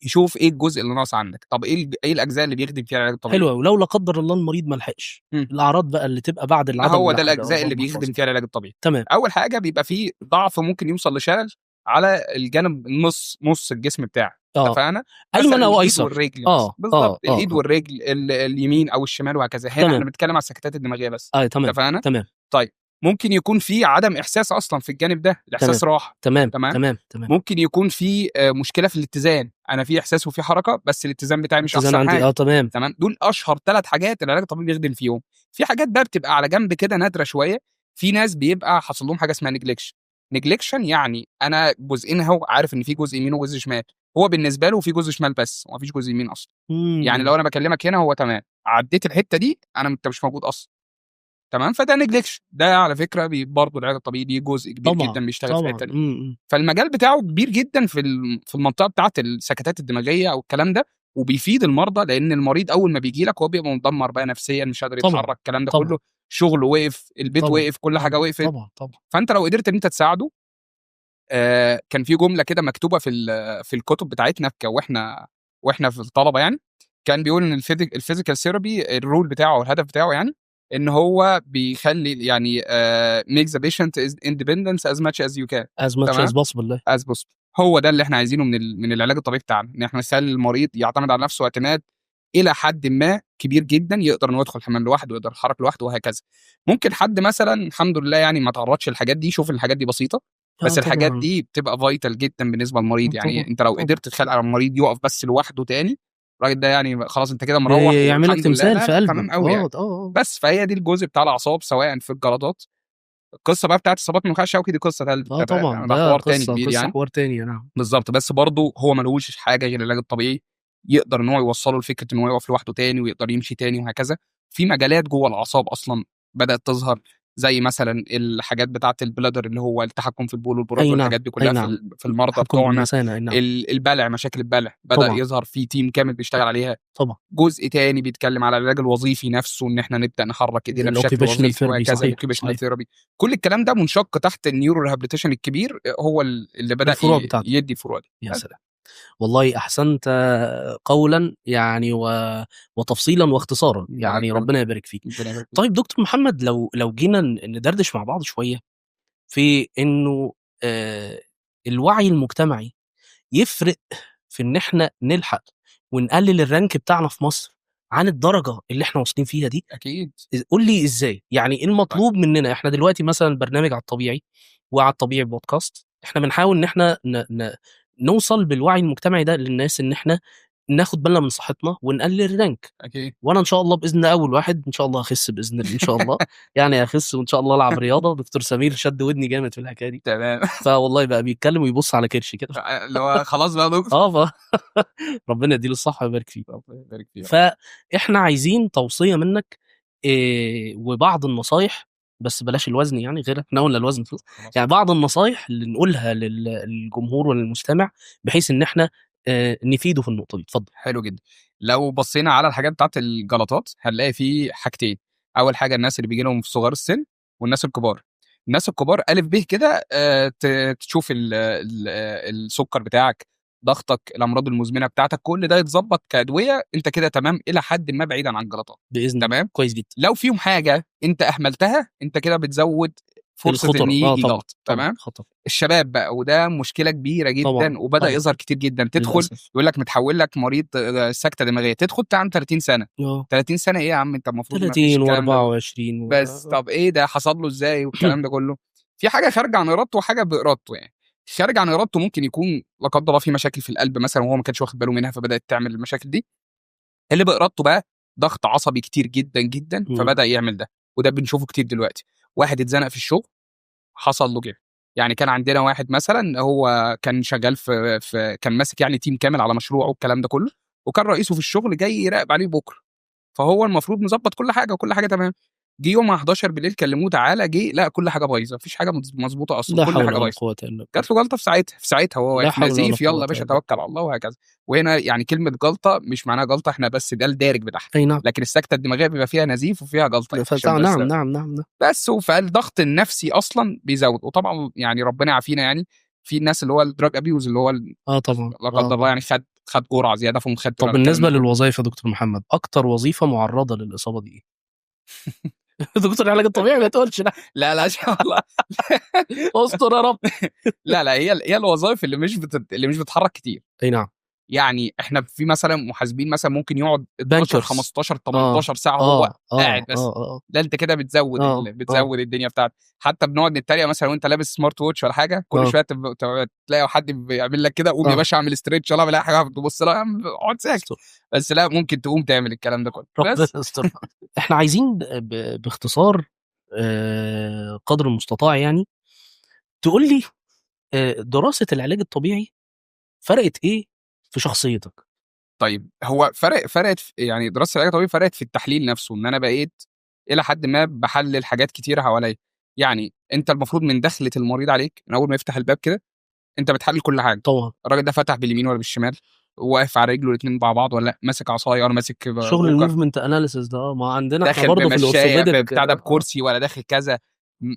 يشوف ايه الجزء اللي ناقص عندك، طب ايه الاجزاء اللي بيخدم فيها العلاج الطبيعي. حلو قوي. لو لا قدر الله المريض ما لحقش، الاعراض بقى اللي تبقى بعد العدم هو ده اللحق ده، الاجزاء اللي اللهم بيخدم احفظنا. فيها العلاج الطبيعي. تمام. اول حاجة بيبقى فيه ضعف ممكن يوصل لشلل على الجانب النص نص الجسم بتاعك. اتفقنا؟ ايمن مثلا او الايد ايسر. والرجل مثلا. بالظبط. الايد والرجل، اليمين او الشمال وهكذا. هنا احنا بنتكلم على السكتات الدماغية بس. تمام. اتفقنا؟ تمام. طيب ممكن يكون في عدم احساس اصلا في الجانب ده، الاحساس راح. تمام. تمام؟ تمام. تمام. ممكن يكون في مشكلة في الاتزان، انا في احساس وفي حركة بس الاتزان بتاعي مش اتزان احسن عندي. حاجة. تمام. تمام. دول اشهر 3 حاجات العلاج الطبيعي بيخدم فيهم. في حاجات بقى بتبقى على جنب كده نادرة شوية، في ناس بيبقى حصل لهم حاجة اسمها neglection. neglection يعني انا جزئين اهو، عارف ان في جزء يمين وجزء شمال، هو بالنسبة له في جزء شمال بس ومفيش جزء يمين اصلا. يعني لو انا بكلمك هنا هو تمام، عديت الحتة دي انا انت مش موجود اصلا. تمام. فده neglection، ده على فكرة برضه العلاج الطبيعي ليه جزء كبير جدا بيشتغل في الحتة دي. فالمجال بتاعه كبير جدا في المنطقة بتاعه السكتات الدماغية او الكلام ده، وبيفيد المرضى، لان المريض اول ما بيجي لك هو بيبقى مدمر بقى نفسيا، مش قادر يتحرك، الكلام ده كله. شغله وقف، البيت طبعًا، وقف، كل حاجة طبعًا، وقفت. طبعًا، طبعًا. فأنت لو قدرت إن أنت تساعده، كان في جملة كده مكتوبة في الكتب بتاعتنا وإحنا في الطلبة يعني، كان بيقول إن ال physical therapy ال role بتاعه أو الهدف بتاعه يعني، إن هو بيخلّي يعني make the patient is independent as much as you can. as much تمام؟ as possible. as possible. هو ده اللي إحنا عايزينه من العلاج الطبيعي بتاعنا، إن إحنا نخلّي المريض يعتمد على نفسه اعتماد إلى حدٍ ما كبير جدًا، يقدر إن هو يدخل الحمام لوحده، يقدر يتحرك لوحده وهكذا. ممكن حد مثلًا الحمد لله يعني ما اتعرضش للحاجات دي، يشوف الحاجات دي بسيطة، بس الحاجات دي بتبقى vital جدًا بالنسبة للمريض، يعني أنت لو قدرت تخلّي على المريض يقف بس لوحده تاني، الراجل ده يعني خلاص أنت كده مروّح يعمل لك والحمد لله، تمثال لا، في لأ قلبه. تمام أوي يعني. بس فهي دي الجزء بتاع الأعصاب سواء في الجلطات. القصة بقى بتاعة إصابات النخاع الشوكي دي قصة تالتة بقى، طبعًا، ده ده حوار تاني قصة كبير قصة يعني. حوار تاني، نعم. بالضبط، بس برضه هو ما لهوش حاجة غير العلاج الطبيعي، يقدر إن هو يوصّله لفكرة إن هو يقف لوحده تاني ويقدر يمشي تاني وهكذا. في مجالات جوّه الأعصاب أصلًا بدأت تظهر، زي مثلًا الحاجات بتاعة ال bladder اللي هو التحكم في البول والبراز والحاجات دي كلها في المرضى التحكم بتوعنا. بالمثانة، أي نعم. البلع، مشاكل البلع، بدأ يظهر في team كامل بيشتغل عليها. جزء تاني بيتكلم على العلاج الوظيفي نفسه، إن إحنا نبدأ نحرك إيدينا بشكل الoccupational وظيفي therapy، وهكذا، الoccupational therapy. كل الكلام ده منشق تحت ال neuro rehabilitation الكبير، هو اللي بدأ الفروع بتاعته. يدي الفروع دي. يا بس. سلام. والله أحسنت قولا يعني وتفصيلا واختصارا، يعني ربنا يبارك فيك. ربنا يبارك فيك. طيب دكتور محمد، لو جينا ندردش مع بعض شوية في إنه، الوعي المجتمعي يفرق في إن إحنا نلحق ونقلل ال rank بتاعنا في مصر عن الدرجة اللي إحنا واصلين فيها دي. أكيد. قول لي إزاي؟ يعني إيه المطلوب مننا؟ إحنا دلوقتي مثلاً برنامج على الطبيعي وعلى الطبيعي بودكاست، إحنا بنحاول إن إحنا نوصل بالوعي المجتمعي ده للناس، إن إحنا ناخد بالنا من صحتنا ونقلل ال rank. وأنا إن شاء الله بإذن الله أول واحد إن شاء الله هخس بإذن الله، إن شاء الله. يعني هخس وإن شاء الله ألعب رياضة. دكتور سمير شد ودني جامد في الحكاية دي. فوالله بقى بيتكلم ويبص على كرشي كده. اللي هو خلاص بقى يا دكتور. ربنا يديله الصحة ويبارك فيه. ربنا يبارك فيه. فإحنا عايزين توصية منك، وبعض النصايح، بس بلاش الوزن يعني، غير احنا قلنا الوزن خلاص. يعني بعض النصايح اللي نقولها للجمهور وللمستمع بحيث ان احنا نفيده في النقطة دي. اتفضل. حلو جدا. لو بصينا على الحاجات بتاعت الجلطات هنلاقي في حاجتين. اول حاجة الناس اللي بيجي لهم في صغار السن والناس الكبار. الناس الكبار الف ب كده، تشوف السكر بتاعك، ضغطك، الامراض المزمنة بتاعتك، كل ده يتظبط كادويه، انت كده تمام الى حد ما بعيدا عن الجلطات. باذن الله. تمام؟ كويس جدا. لو فيهم حاجة انت اهملتها انت كده بتزود فرصة الخطر. ان يجي جلطة. تمام؟ خطر. الشباب بقى، وده مشكلة كبيرة جدا، وبدا يظهر كتير جدا. تدخل للأسف. يقول لك متحول لك مريض، سكته دماغية، تدخل تعمل 30 سنة. 30 سنة ايه يا عم انت؟ المفروض ما فيش 30 الكلام ده. وأربعة وعشرين و بس طب ايه ده حصل له ازاي والكلام ده كله؟ في حاجة خارجه عن ارادته وحاجه بارادته. يعني خارج عن ارادته ممكن يكون لا قدر الله في مشاكل في القلب مثلا وهو ما كانش واخد باله منها فبدات تعمل المشاكل دي. اللي بارادته بقى ضغط عصبي كتير جدا جدا فبدا يعمل ده، وده بنشوفه كتير دلوقتي. واحد اتزنق في الشغل حصل له كده. يعني كان عندنا واحد مثلا هو كان شغال في كان ماسك يعني team كامل على مشروعه والكلام ده كله، وكان رئيسه في الشغل جاي يراقب عليه بكره، فهو المفروض مظبط كل حاجة وكل حاجة تمام. جه يوم 11 بالليل كلموه تعالى، جه لا كل حاجة بايظة، مفيش حاجة مظبوطة اصلا، لا كل حول حاجة ولا بايظة. قوة الا بالله. جات له جلطة في ساعتها وهو لا واقف حول ولا نزيف، يلا قوة يا باشا إلا بالله. توكل على الله وهكذا. وهنا يعني كلمة جلطة مش معناها جلطة، احنا بس ده الدارج بتاعها. اي نعم. لكن السكتة الدماغية بيبقى فيها نزيف وفيها جلطة يعني، عشان بس نعم، نعم، نعم. بس فالضغط النفسي اصلا بيزود. وطبعا يعني ربنا يعافينا، يعني في الناس اللي هو ال drug abuse اللي هو طبعا. لا قدر الله يعني خد جرعة زيادة في مخدر طب ولا الكلام بالنسبة ده كله. للوظائف يا دكتور محمد، اكتر وظيفة معرضه للاصابة دي ايه؟ دكتور العلاج الطبيعي ما تقولش لا. لا، لا، ان شاء الله. استر يا رب. لا، لا، هي الوظائف اللي مش بتتحرك كتير. اي نعم. يعني احنا في مثلا محاسبين مثلا ممكن يقعد 12، Bankers. 15، 18 ساعة هو قاعد بس. ده انت كده بتزود الدنيا بتاعتك. حتى بنقعد نتريق مثلا وانت لابس smart watch ولا حاجة، كل شوية تلاقي حد بيعمل لك كده، قوم يا باشا اعمل stretch ولا اعمل اي حاجة، تبص لها يا عم اقعد ساكت. استر. بس لا ممكن تقوم تعمل الكلام ده كله. ربنا بس. يستر. احنا عايزين باختصار، قدر المستطاع يعني تقول لي، دراسة العلاج الطبيعي فرقت ايه في شخصيتك؟ طيب هو فرقت في، يعني دراسة العلاج الطبيعي فرقت في التحليل نفسه، ان انا بقيت الى حد ما بحلل حاجات كتيرة حواليا. يعني انت المفروض من دخلة المريض عليك، من اول ما يفتح الباب كده انت بتحلل كل حاجة. الراجل ده فتح باليمين ولا بالشمال؟ واقف على رجله الاثنين مع بعض ولا لا، ماسك عصاية ولا ماسك شغل walker، ال movement analysis ده، ما عندنا احنا داخل برضه في بمشايه ال orthopedic. بتاع ده بكرسي ولا داخل كذا،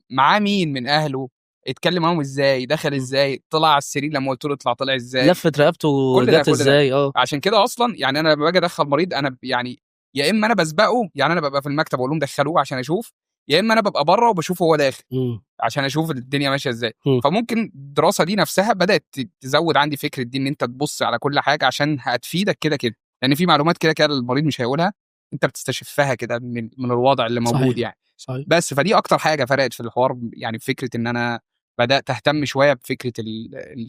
معاه مين من اهله، اتكلم معاهم ازاي، دخل ازاي، طلع على السرير لما قلت له اطلع طلع ازاي، لفه رقبته كل ده جت كل ده. ازاي. عشان كده اصلا يعني انا لما باجي ادخل مريض انا يعني يا اما انا بسبقه، يعني انا ببقى في المكتب اقول لهم دخلوه عشان اشوف، يا اما انا ببقى بره وبشوفه هو داخل عشان اشوف الدنيا ماشية ازاي. فممكن الدراسة دي نفسها بدات تزود عندي فكرة دي، ان انت تبص على كل حاجة عشان هتفيدك كده كده، لان في معلومات كده كده المريض مش هيقولها، انت بتستشفها كده من الوضع اللي موجود. صحيح. يعني صحيح. بس فدي اكتر حاجة فرقت في الحوار، يعني فكرة ان انا بدات اهتم شوية بفكره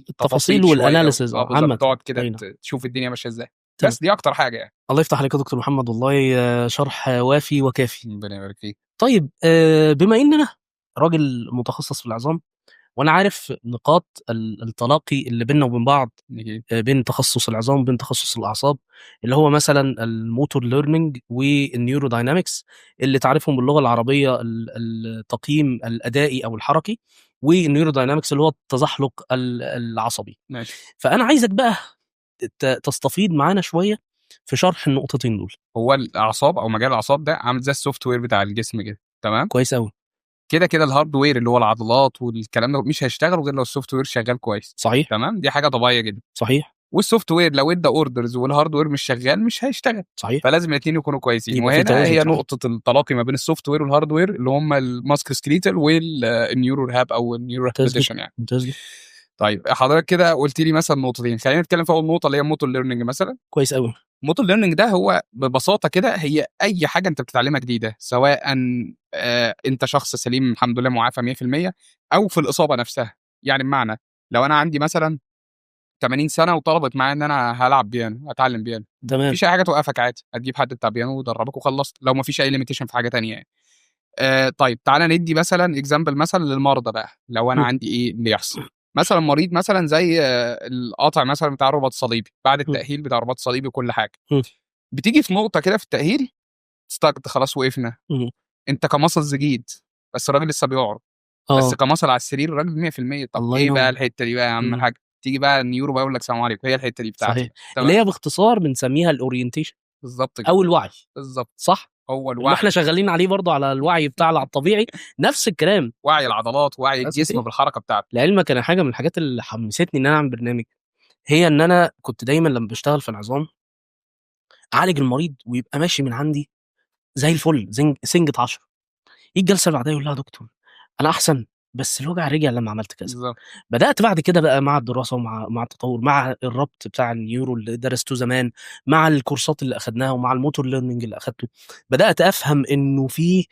التفاصيل شوية. وال analysis. بالظبط، عامة. تقعد كده أي نعم. تشوف الدنيا ماشية ازاي. تمام. بس دي اكتر حاجة يعني. الله يفتح عليك يا دكتور محمد، والله شرح وافي وكافي. ربنا يبارك فيك. طيب، بما اننا راجل متخصص في العظام، وانا عارف نقاط التلاقي اللي بيننا وبين بعض، بين تخصص العظام وبين تخصص الاعصاب، اللي هو مثلا ال motor learning وال neurodynamics، اللي تعرفهم باللغة العربية التقييم الادائي او الحركي، وال neurodynamics اللي هو التزحلق العصبي. فانا عايزك بقى تستفيض معانا شوية في شرح النقطتين دول. هو الاعصاب او مجال الاعصاب ده عامل زي ال software بتاع الجسم كده، تمام؟ كويس قوي. كده كده ال hardware اللي هو العضلات والكلام ده مش هيشتغلوا غير لو ال software شغال كويس. صحيح. تمام، دي حاجة طبيعية جدا. صحيح. وال software لو ادى orders وال hardware مش شغال مش هيشتغل. صحيح. فلازم الاثنين يكونوا كويسين. يبقى في وهنا توازن. هي صحيح. نقطة التلاقي ما بين ال software وال hardware، اللي هم ال musculoskeletal وال neuro rehab او ال neuro ممتاز rehabilitation يعني. ممتاز جدا. طيب، حضرتك كده قلت لي مثلا نقطتين، خلينا نتكلم في اول نقطة اللي هي motor learning مثلا. كويس قوي. motor learning ده هو ببساطة كده هي اي حاجة انت بتتعلمها جديده، سواء انت شخص سليم الحمد لله معافى 100% او في الاصابة نفسها. يعني بمعنى لو انا عندي مثلا 80 سنة وطلبت معايا ان انا هلعب بيانو، اتعلم بيانو، مفيش اي حاجة توقفك، عادي هتجيب حد بتاع بيانو ويدربك وخلصت، لو مفيش اي limitation في حاجة تانية يعني. طيب، تعالى ندي مثلا example مثلا للمرضى بقى، لو انا عندي ايه اللي يحصل مثلا مريض مثلا زي القطع مثلا بتاع الرباط الصليبي بعد التاهيل بتاع الرباط الصليبي وكل حاجه، بتيجي في نقطة كده في التاهيل stuck، خلاص وقفنا. انت ك muscles جيت بس الراجل لسه بيعرج، بس ك muscle على السرير الراجل 100%. طب الله ايه ينور. بقى الحتة دي بقى يا عم الحاج؟ تيجي بقى ال neuro بقى يقول لك سلام عليكم، هي الحتة دي بتاعتي. صحيح. تمام. اللي هي باختصار بنسميها ال orientation بالظبط كده. او الوعي. بالظبط. صح. هو اللي الوعي احنا شغالين عليه برضه على الوعي بتاعنا على الطبيعي، نفس الكلام. وعي العضلات، وعي بس الجسم إيه؟ بالحركة بتاعته. لعلمك انا حاجة من الحاجات اللي حمستني ان انا اعمل برنامج هي ان انا كنت دايما لما بشتغل في العظام اعالج المريض ويبقى ماشي من عندي زي الفل، سنجة 10، يجي الجلسة اللي بعدها يقول لها دكتور انا احسن بس الوجع رجع لما عملت كذا. بدات بعد كده بقى مع الدراسة ومع التطور، مع الربط بتاع ال neuro اللي درسته زمان، مع الكورسات اللي اخدناها، ومع ال motor learning اللي اخدته، بدات افهم انه في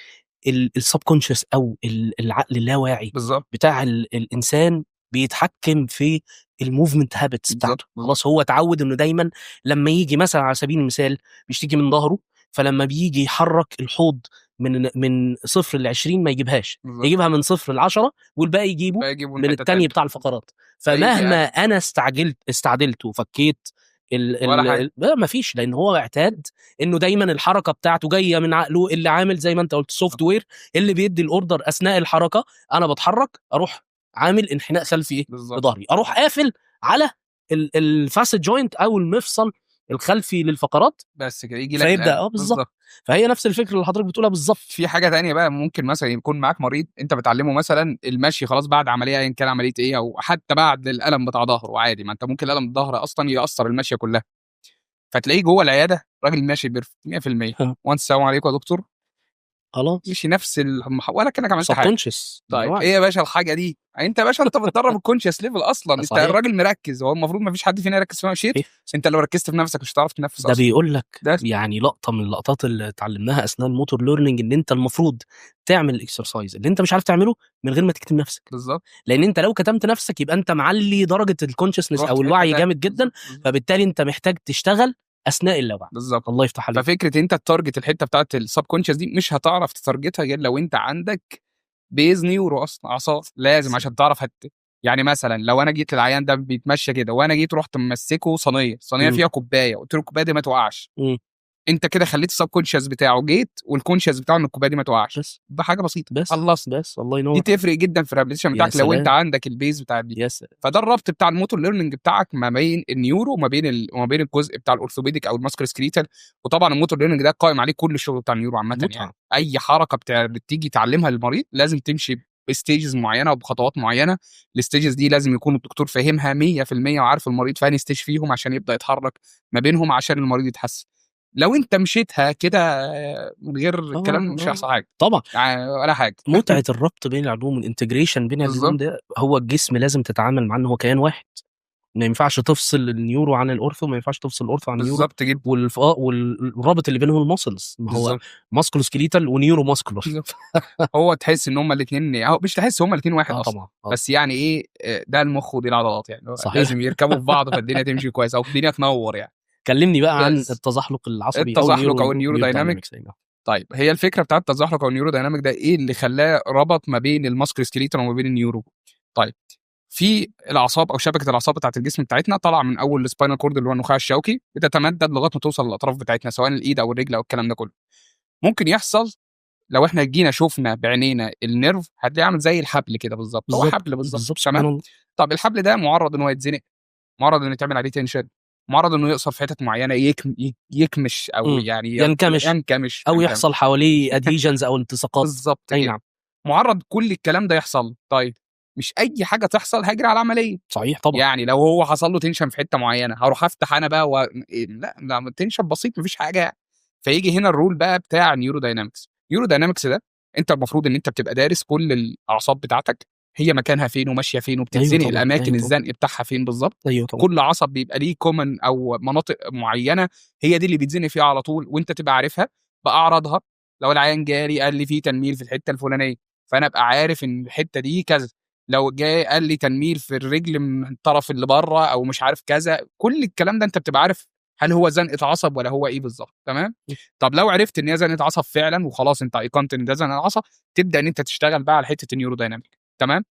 ال subconscious او العقل اللاواعي بتاع الانسان بيتحكم في ال movement habits بتاعته. خلاص هو اتعود انه دايما لما يجي مثلا على سبيل المثال بيشتكي من ظهره، فلما بيجي يحرك الحوض من 0 ل 20 ما يجيبهاش، يجيبها من 0 ل 10 والباقي يجيبه باقي يجيبه من حتة التاني تانية. بتاع الفقرات. فيجي فمهما انا استعدلت وفكيت ولا حاجة. لا ما فيش، لان هو اعتاد انه دايما الحركة بتاعته جاية من عقله اللي عامل زي ما انت قلت ال software اللي بيدي ال order اثناء الحركه، انا بتحرك اروح عامل انحناء خلفي ايه لظهري، اروح قافل على ال facet joint او المفصل الخلفي للفقرات، بس كده يجي لك فيبدا الألم. بالظبط. فهي نفس الفكرة اللي حضرتك بتقولها بالظبط. في حاجة تانية بقى، ممكن مثلا يكون معاك مريض انت بتعلمه مثلا المشي خلاص بعد عملية ايا كان عملية ايه، او حتى بعد الالم بتاع ظهره عادي، ما انت ممكن الالم الظهر اصلا ياثر المشية كلها، فتلاقيه جوه العيادة راجل ماشي perfect 100%، وانت السلام عليكم يا دكتور، خلاص مشي نفس ولا كانك عملت حاجة. subconscious. طيب ايه يا باشا الحاجة دي؟ انت يا باشا انت بتدرب ال conscious level اصلا، انت الراجل مركز، هو المفروض ما فيش حد فينا يركز في مشيته، انت لو ركزت في نفسك مش هتعرف تنفس ده اصلا. بيقول لك ده يعني لقطة من اللقطات اللي اتعلمناها اثناء ال motor learning، ان انت المفروض تعمل ال exercise اللي انت مش عارف تعمله من غير ما تكتم نفسك. لان انت لو كتمت نفسك يبقى انت معلي درجه ال consciousness رحت او في حتة الوعي تانية. جامد جدا، فبالتالي انت محتاج تشتغل اثناء اللاوعي. الله يفتح عليك. ففكره انت ت target الحتة بتاعت ال subconscious دي مش هتعرف ت target ها غير لو انت عندك base neuro اصلا، اعصاب لازم عشان تعرف يعني مثلا لو انا جيت للعيان ده بيتمشى كده وانا جيت رحت ممسكه صينية، صينية فيها كوباية، قلت له الكوباية دي ما توقعش. انت كده خليت ال subconscious بتاعه gait وال conscious بتاعه ان الكوباية دي ما تقعش. بس. بحاجة بسيطة. بس. خلصت. بس الله دي ينور. تفرق جدا في ال rehabilitation يا بتاعك لو انت سلام. عندك ال base بتاع دي. يا سلام. فده الربط بتاع ال motor learning بتاعك ما بين ال neuro وما بين الجزء بتاع ال orthopedic او ال musculoskeletal. وطبعا ال motor learning ده قائم عليه كل الشغل بتاع ال neuro عامة. متعة. يعني اي حركة بتيجي تعلمها للمريض لازم تمشي ب stages معينة وبخطوات معينة. ال stages دي لازم يكون الدكتور فاهمها 100% وعارف المريض في انهي stage فيهم عشان يبدا يتحرك ما بينهم عشان المريض يتحسن. لو انت مشيتها كده من غير الكلام مش هيحصل حاجة. طبعا. يعني ولا حاجة. متعه الربط بين العلوم وال integration بين العلوم ده، هو الجسم لازم تتعامل معاه ان هو كيان واحد. ما ينفعش تفصل ال neuro عن ال ortho، ما ينفعش تفصل ال ortho عن ال neuro. بالظبط جدا. والرابط اللي بينهم ال muscles، ما هو musculoskeletal و neuromuscular. بالظبط. هو تحس ان هما الاثنين، او مش تحس، هما الاثنين واحد اصلا. طبعا. بس يعني ايه، ده المخ ودي العضلات يعني. صحيح. لازم يركبوا في بعض فالدنيا تمشي كويس او الدنيا تنور يعني. كلمني بقى عن بس. التزحلق العصبي. التزحلق أو ال neurodynamic. dynamics. أيوة. طيب، هي الفكرة بتاعت التزحلق او ال neurodynamic ده ايه اللي خلاه ربط ما بين ال musculoskeletal وما بين ال neuro؟ طيب، في الاعصاب او شبكة الاعصاب بتاعت الجسم بتاعتنا طالعه من اول ال spinal cord اللي هو النخاع الشوكي، بتتمدد لغاية ما توصل للاطراف بتاعتنا سواء الايد او الرجل او الكلام ده كله. ممكن يحصل لو احنا جينا شفنا بعينينا ال nerve هتلاقيه عامل زي الحبل كده بالظبط، هو حبل بالظبط. بالظبط. تمام. سبحان الله. طب الحبل ده معرض ان هو يتزنق، معرض انه يتعمل عليه tension، معرض انه يقصر في حتت معينة، يكمش او يعني ينكمش. ينكمش. او ينكمش. يحصل حواليه adhesions او التصاقات. بالظبط اي كده. نعم. معرض كل الكلام ده يحصل. طيب مش اي حاجة تحصل هجري على العملية. صحيح طبعا. يعني لو هو حصل له tension في حتة معينة هروح افتح انا بقى إيه، لا لا، tension بسيط مفيش حاجة. فيجي هنا ال role بقى بتاع neurodynamics. neurodynamics ده انت المفروض ان انت بتبقى دارس كل الاعصاب بتاعتك، هي مكانها فين وماشية فين وبتتزنق الاماكن الزنق بتاعها فين بالظبط. ايوه طبعا. كل عصب بيبقى ليه common او مناطق معينة هي دي اللي بيتزنق فيها على طول، وانت تبقى عارفها باعراضها. لو العيان جالي قال لي في تنميل في الحتة الفلانية، فانا ابقى عارف ان الحتة دي كذا. لو جاي قال لي تنميل في الرجل من الطرف اللي بره او مش عارف كذا، كل الكلام ده انت بتبقى عارف هل هو زنقه عصب ولا هو ايه بالظبط. تمام. طب لو عرفت ان هي زنقه عصب فعلا وخلاص انت ايقنت ان ده زنقه عصب، تبدا ان انت تشتغل بقى على حتة ال neurodynamic. تمام.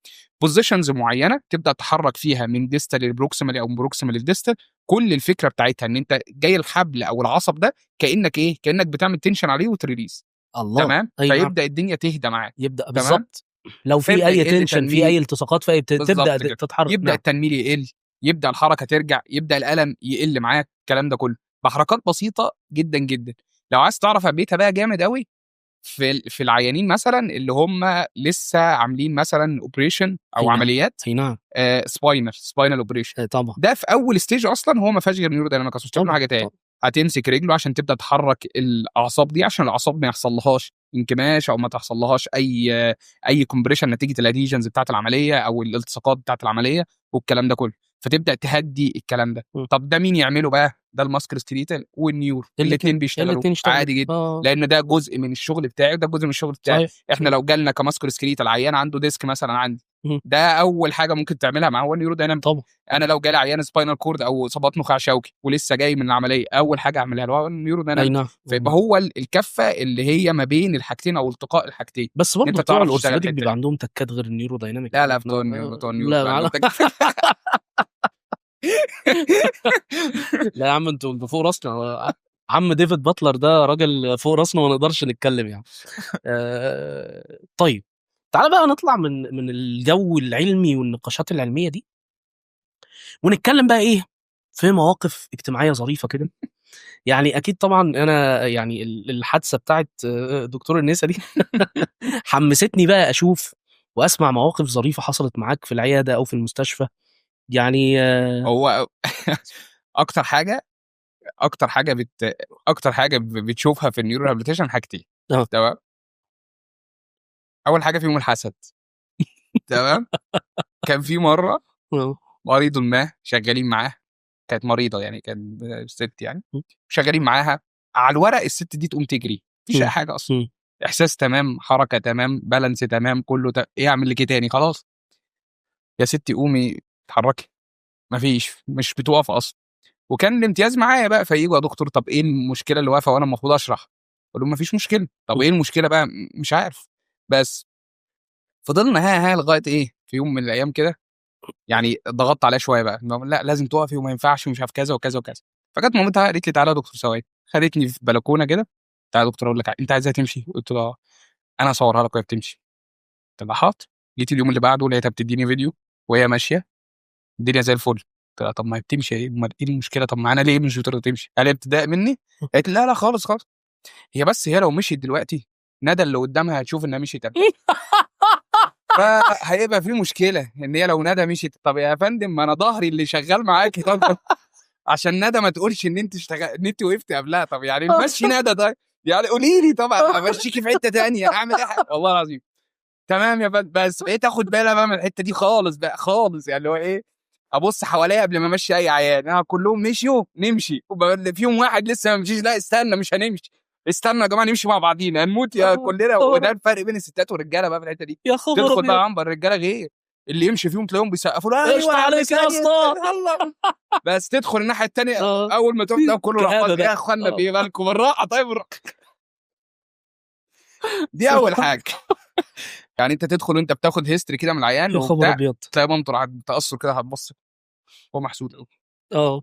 positions معينة تبدا تحرك فيها من distal لل proximal او من proximal لل distal. كل الفكرة بتاعتها ان انت جاي الحبل او العصب ده كانك ايه، كانك بتعمل tension عليه وت release. الله. تمام. أي نعم. فيبدا الدنيا تهدى معاك. يبدا تمام؟ بالظبط. لو في فيبدأ اي يقل tension، في تنميل. اي التصاقات، في اي بالظبط تبدا كده. تتحرك. يبدا نعم. التنميل يقل، يبدا الحركة ترجع، يبدا الالم يقل معاك، الكلام ده كله بحركات بسيطة جدا جدا. لو عايز تعرف اهميتها بقى جامد قوي في العيانين مثلا اللي هم لسه عاملين مثلا operation او أي نعم. عمليات اي نعم. spinal operation. طبعا. ده في اول stage اصلا هو ما فيهاش غير neurodynamic، اصلا مش هتعمل حاجة تاني. هتمسك رجله عشان تبدا تحرك الاعصاب دي عشان الاعصاب ما يحصلهاش انكماش او ما تحصلهاش اي compression نتيجة ال adhesions بتاعت العملية او الالتصاقات بتاعت العملية والكلام ده كله، فتبدا تهدي الكلام ده. طب ده مين يعمله بقى؟ ده ال musculoskeletal وال neuro الاثنين بيشتغلوا الاثنين يشتغلوا عادي جدا، لان ده جزء من الشغل بتاعي وده جزء من الشغل بتاعي. احنا لو جالنا ك musculoskeletal عيان عنده disc مثلا عندي، ده اول حاجة ممكن تعملها معاه هو ال neurodynamic. انا لو جالي عيان spinal cord او اصابات نخاع شوكي ولسه جاي من العملية، اول حاجة اعملها له هو ال neurodynamic. اي نعم. فيبقى هو الكفة اللي هي ما بين الحاجتين او التقاء الحاجتين. بس برضه انت بتوع تعرف تشتغل ال orthopedic الحتة بيبقى دي. عندهم تكات غير ال neurodynamic. لا لا، بتوع ال neuro، بتوع ال neuro لا بيبقى عندهم تكات. لا يا عم، انتوا فوق راسنا. عم ديفيد باتلر ده راجل فوق راسنا وما نقدرش نتكلم يعني. طيب تعالى بقى نطلع من الجو العلمي والنقاشات العلمية دي ونتكلم بقى ايه في مواقف اجتماعية ظريفة كده. يعني اكيد طبعا انا يعني الحادثة بتاعت دكتور النسا دي حمستني بقى اشوف واسمع مواقف ظريفة حصلت معاك في العيادة او في المستشفى. يعني هو اكتر حاجة بتشوفها في ال neuro rehabilitation حاجتين. تمام. اول حاجة فيهم الحسد. تمام. كان في مرة مريض ما شغالين معاه، كانت مريضه يعني، كانت ست يعني، شغالين معاها على الورق، الست دي تقوم تجري مفيش اي حاجة اصلا، احساس تمام، حركة تمام، balance تمام، كله ايه اعمل لك ايه تاني؟ خلاص يا ستي قومي اتحركي، مفيش، مش بتوقف اصلا. وكان الامتياز معايا بقى، فييجوا يا دكتور طب ايه المشكلة اللي واقفة وانا المفروض اشرح؟ اقول لهم مفيش مشكلة. طب ايه المشكلة بقى؟ مش عارف. بس فضلنا ها ها لغاية ايه في يوم من الايام كده يعني ضغطت عليها شوية بقى، لا لازم تقفي وما ينفعش ومش عارف كذا وكذا وكذا. فجت مامتها قالت لي تعالى يا دكتور ثواني. خدتني في بلكونة كده، تعالى يا دكتور اقول لك، انت عايزها تمشي؟ قلت لها انا هصورها لك وهي بتمشي. قلت لها حاضر. جيت اليوم اللي بعده لقيتها بتديني فيديو وهي ماشية، الدنيا زي الفل. قلت لها طب ما هي بتمشي ايه، امال ايه المشكلة؟ طب ما انا ليه مش بترضى تمشي؟ هل هي بتضايق مني؟ قالت لي لا لا خالص خالص، هي بس هي لو مشيت دلوقتي ندى اللي قدامها هتشوف انها مشيت قبل، فهيبقى في مشكلة ان هي لو ندى مشيت. طب يا فندم ما انا ظهري اللي شغال معاكي، طب عشان ندى ما تقولش ان انت اشتغل ان انت وقفتي قبلها، طب يعني مشي ندى، طيب يعني قولي لي، طبعا امشيكي في حتة ثانية، اعمل ايه؟ والله العظيم تمام يا فندم. بس بقيت اخد بالي بقى من الحتة دي خالص بقى خالص، يعني اللي هو ايه، ابص حواليا قبل ما امشي اي عيان، انا كلهم مشيوا نمشي، فيهم واحد لسه ما مشيش، لا استنى مش هنمشي، استنى يا جماعة نمشي مع بعضينا هنموت يا كلنا. وده الفرق بين الستات والرجاله بقى في الحتة دي. يا خبر تدخل بقى عنبر الرجالة غير اللي يمشي فيهم تلاقيهم بيسقفوا له ايوه عليك يا اسطى يلا. بس تدخل الناحية الثانية اول ما تقف تلاقي كله راح يا اخوانا في بالكم بالراحة، طيب بالراحة. دي اول حاجة. يعني انت تدخل وانت بتاخد history كده من العيان يا خبر ابيض، تلاقي مامته راحت تاثر كده، هتبص هو محسود قوي.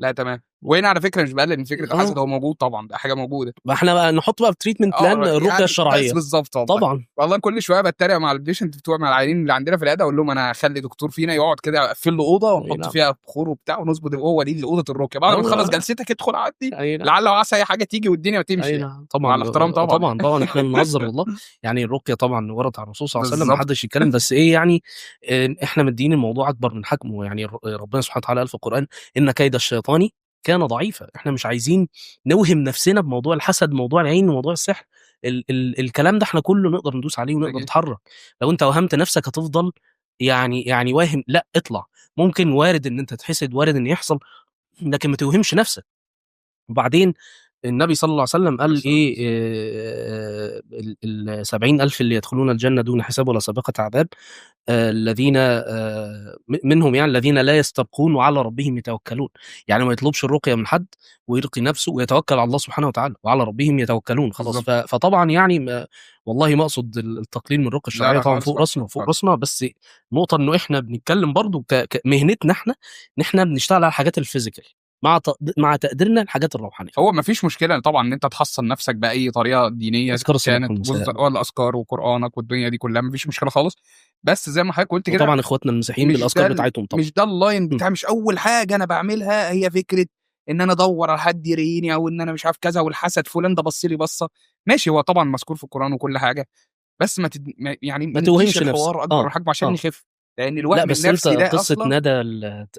لا تمام. وهنا على فكرة مش بقلل من فكرة الحسد، هو موجود طبعا، ده حاجة موجودة. ما احنا بقى نحط بقى في treatment plan الرقية يعني الشرعية بالظبط. طبعا والله كل شوية بتريق مع ال patient بتوع مع العيانين اللي عندنا في العيادة، اقول لهم انا هخلي دكتور فينا يقعد كده اقفل له اوضة ونحط فيها بخور وبتاع ونظبط هو دي اوضة الرقية، بعد ما تخلص جلستك ادخل عدي لعل وعسى اي حاجة تيجي والدنيا وتمشي. طبعا مع الاحترام طبعا طبعا طبعا احنا بنهزر والله، يعني الرقية طبعا ورد على الرسول صلى الله عليه وسلم، ما حدش يتكلم، بس ايه يعني احنا مدين الموضوع اكبر من حجمه. يعني ربنا سبحانه وتعالى قال في القران ان كيد الشيطان كان ضعيفا. احنا مش عايزين نوهم نفسنا بموضوع الحسد، موضوع العين، وموضوع السحر، ال ال الكلام ده احنا كله نقدر ندوس عليه ونقدر نتحرك. لو انت وهمت نفسك هتفضل يعني واهم، لا اطلع. ممكن وارد ان انت تحسد، وارد ان يحصل، لكن ما توهمش نفسك. وبعدين النبي صلى الله عليه وسلم قال ايه، 70,000 اللي يدخلون الجنة دون حساب ولا سابقة عذاب، الذين منهم يعني الذين لا يسترقون وعلى ربهم يتوكلون. يعني ما يطلبش الرقية من حد ويرقي نفسه ويتوكل على الله سبحانه وتعالى، وعلى ربهم يتوكلون خلاص. فطبعا يعني والله ما اقصد التقليل من الرقية الشرعية طبعا، فوق راسنا فوق راسنا، بس نقطة انه احنا بنتكلم برضو كمهنتنا احنا، ان احنا بنشتغل على الحاجات ال physical مع تقديرنا الحاجات الروحانية. هو ما فيش مشكلة طبعا ان انت تحصن نفسك باي طريقه دينية كانت، ولا اذكار وقرانك والدنيا دي كلها، ما فيش مشكلة خالص. بس زي ما حضرتك قلت كده، طبعا اخواتنا المسيحيين بالاذكار بتاعتهم طبعا مش ده ال line بتاع، مش اول حاجة انا بعملها هي فكرة ان انا ادور على حد يريني او ان انا مش عارف كذا والحسد فلان ده بص لي بصة، ماشي هو طبعا مذكور في القران وكل حاجة، بس ما يعني ما توهمش نفسك اكبر حجم عشان نخف، لان الوهم النفسي ده قصة ندى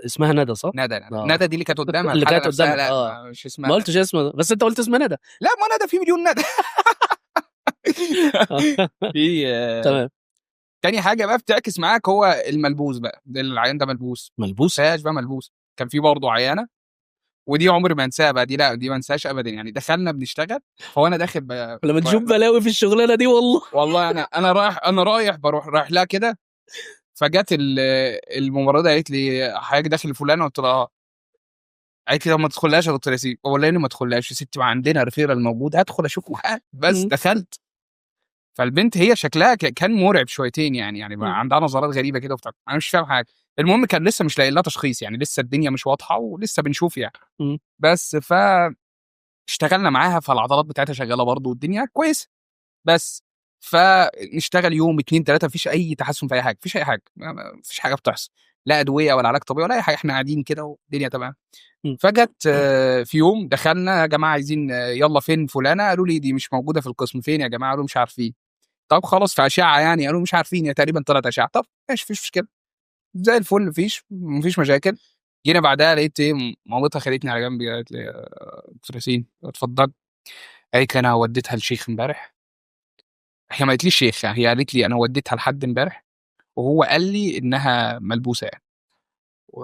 اسمها ندى صح؟ ندى ندى دي اللي كانت قدامها، اللي كانت قدامها مش اسمها، ما قلتش اسمها بس انت قلت اسمها ندى. لا ما ندى في مليون ندى. في تمام. تاني حاجة بقى بتعكس معاك هو الملبوس بقى، ده العيان ده ملبوس ملبوس بقى ملبوس. كان في برضه عيانه، ودي عمري ما انساها بقى، دي لا دي ما انساهاش ابدا. يعني دخلنا بنشتغل، فهو انا داخل لما تشوف بلاوي في الشغلانة دي والله والله انا رايح بروح رايح لها كده، فجت الممرضة قالت لي حضرتك داخل فلانه؟ قلت لها قالت لي ما تدخلهاش يا دكتور ياسين. بقول لها ما تدخلهاش يا ستي، ما عندنا referral موجود، هدخل اشوف بس. دخلت، فالبنت هي شكلها كان مرعب شويتين، يعني عندها نظرات غريبة كده وبتاع، انا مش فاهم حاجة. المهم كان لسه مش لاقي لها تشخيص، يعني لسه الدنيا مش واضحة ولسه بنشوف يعني. بس ف اشتغلنا معاها، فالعضلات بتاعتها شغالة برضه والدنيا كويسة، بس فنشتغل يوم 2 3 مفيش اي تحسن في اي حاجة، مفيش اي حاجة، مفيش حاجة بتحصل، لا ادوية ولا علاج طبيعي ولا اي حاجة، احنا قاعدين كده والدنيا تمام. فجت في يوم دخلنا، يا جماعة عايزين يلا فين فلانه؟ قالوا لي دي مش موجودة في القسم. فين يا جماعة؟ قالوا مش عارفين. طب خلاص في اشعه يعني؟ قالوا مش عارفين، يا تقريبا طلعت اشعه. طب ماشي مفيش مشكلة، زي الفل، مفيش مشاكل. جينا بعدها لقيت ايه، مامتها خدتني على جنب قالت لي دكتور ياسين اتفضل. قالت لي انا وديتها لشيخ امبارح. هي ما قالتليش شيخ يعني، هي قالت لي انا وديتها لحد امبارح وهو قال لي انها ملبوسه يعني،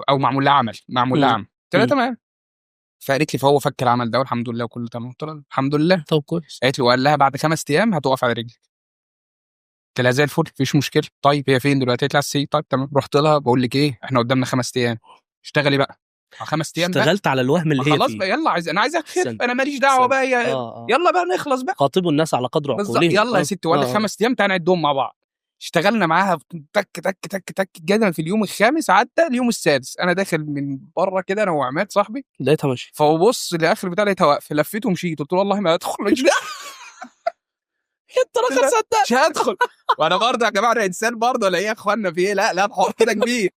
او معمول لها عمل، معمول لها عمل. قلت لها تمام. فقالت لي فهو فك العمل ده والحمد لله وكله تمام. قلت لها الحمد لله. طب كويس. قالت لي وقال لها بعد 5 ايام هتقف على رجلك. قلت لها زي الفل مفيش مشكلة. طيب هي فين دلوقتي؟ قالت لي على السي. طيب تمام. رحت لها بقول لك ايه، احنا قدامنا 5 ايام، اشتغلي بقى. 5 ايام اشتغلت على الوهم اللي هي خلاص بقى، يلا عايز انا عايز اخف، انا ماليش دعوه بقى، يلا بقى نخلص بقى. خاطبوا الناس على قدر عقولهم. يلا يا ستي، ولا 5 ايام تعالى نعدهم مع بعض. اشتغلنا معاها تك تك تك تك، جدا. في اليوم الخامس عدى، اليوم السادس انا داخل من بره كده انا وعماد صاحبي، لقيتها ماشية. فببص لاخر بتاع لقيتها واقفة، لفيت ومشيت، قلت له والله ما هدخل. انت راجل صدق. مش هدخل. وانا برضه يا جماعة انا انسان برضه ولا ايه يا اخوانا في ايه؟ لا لا، الحوار كده كبير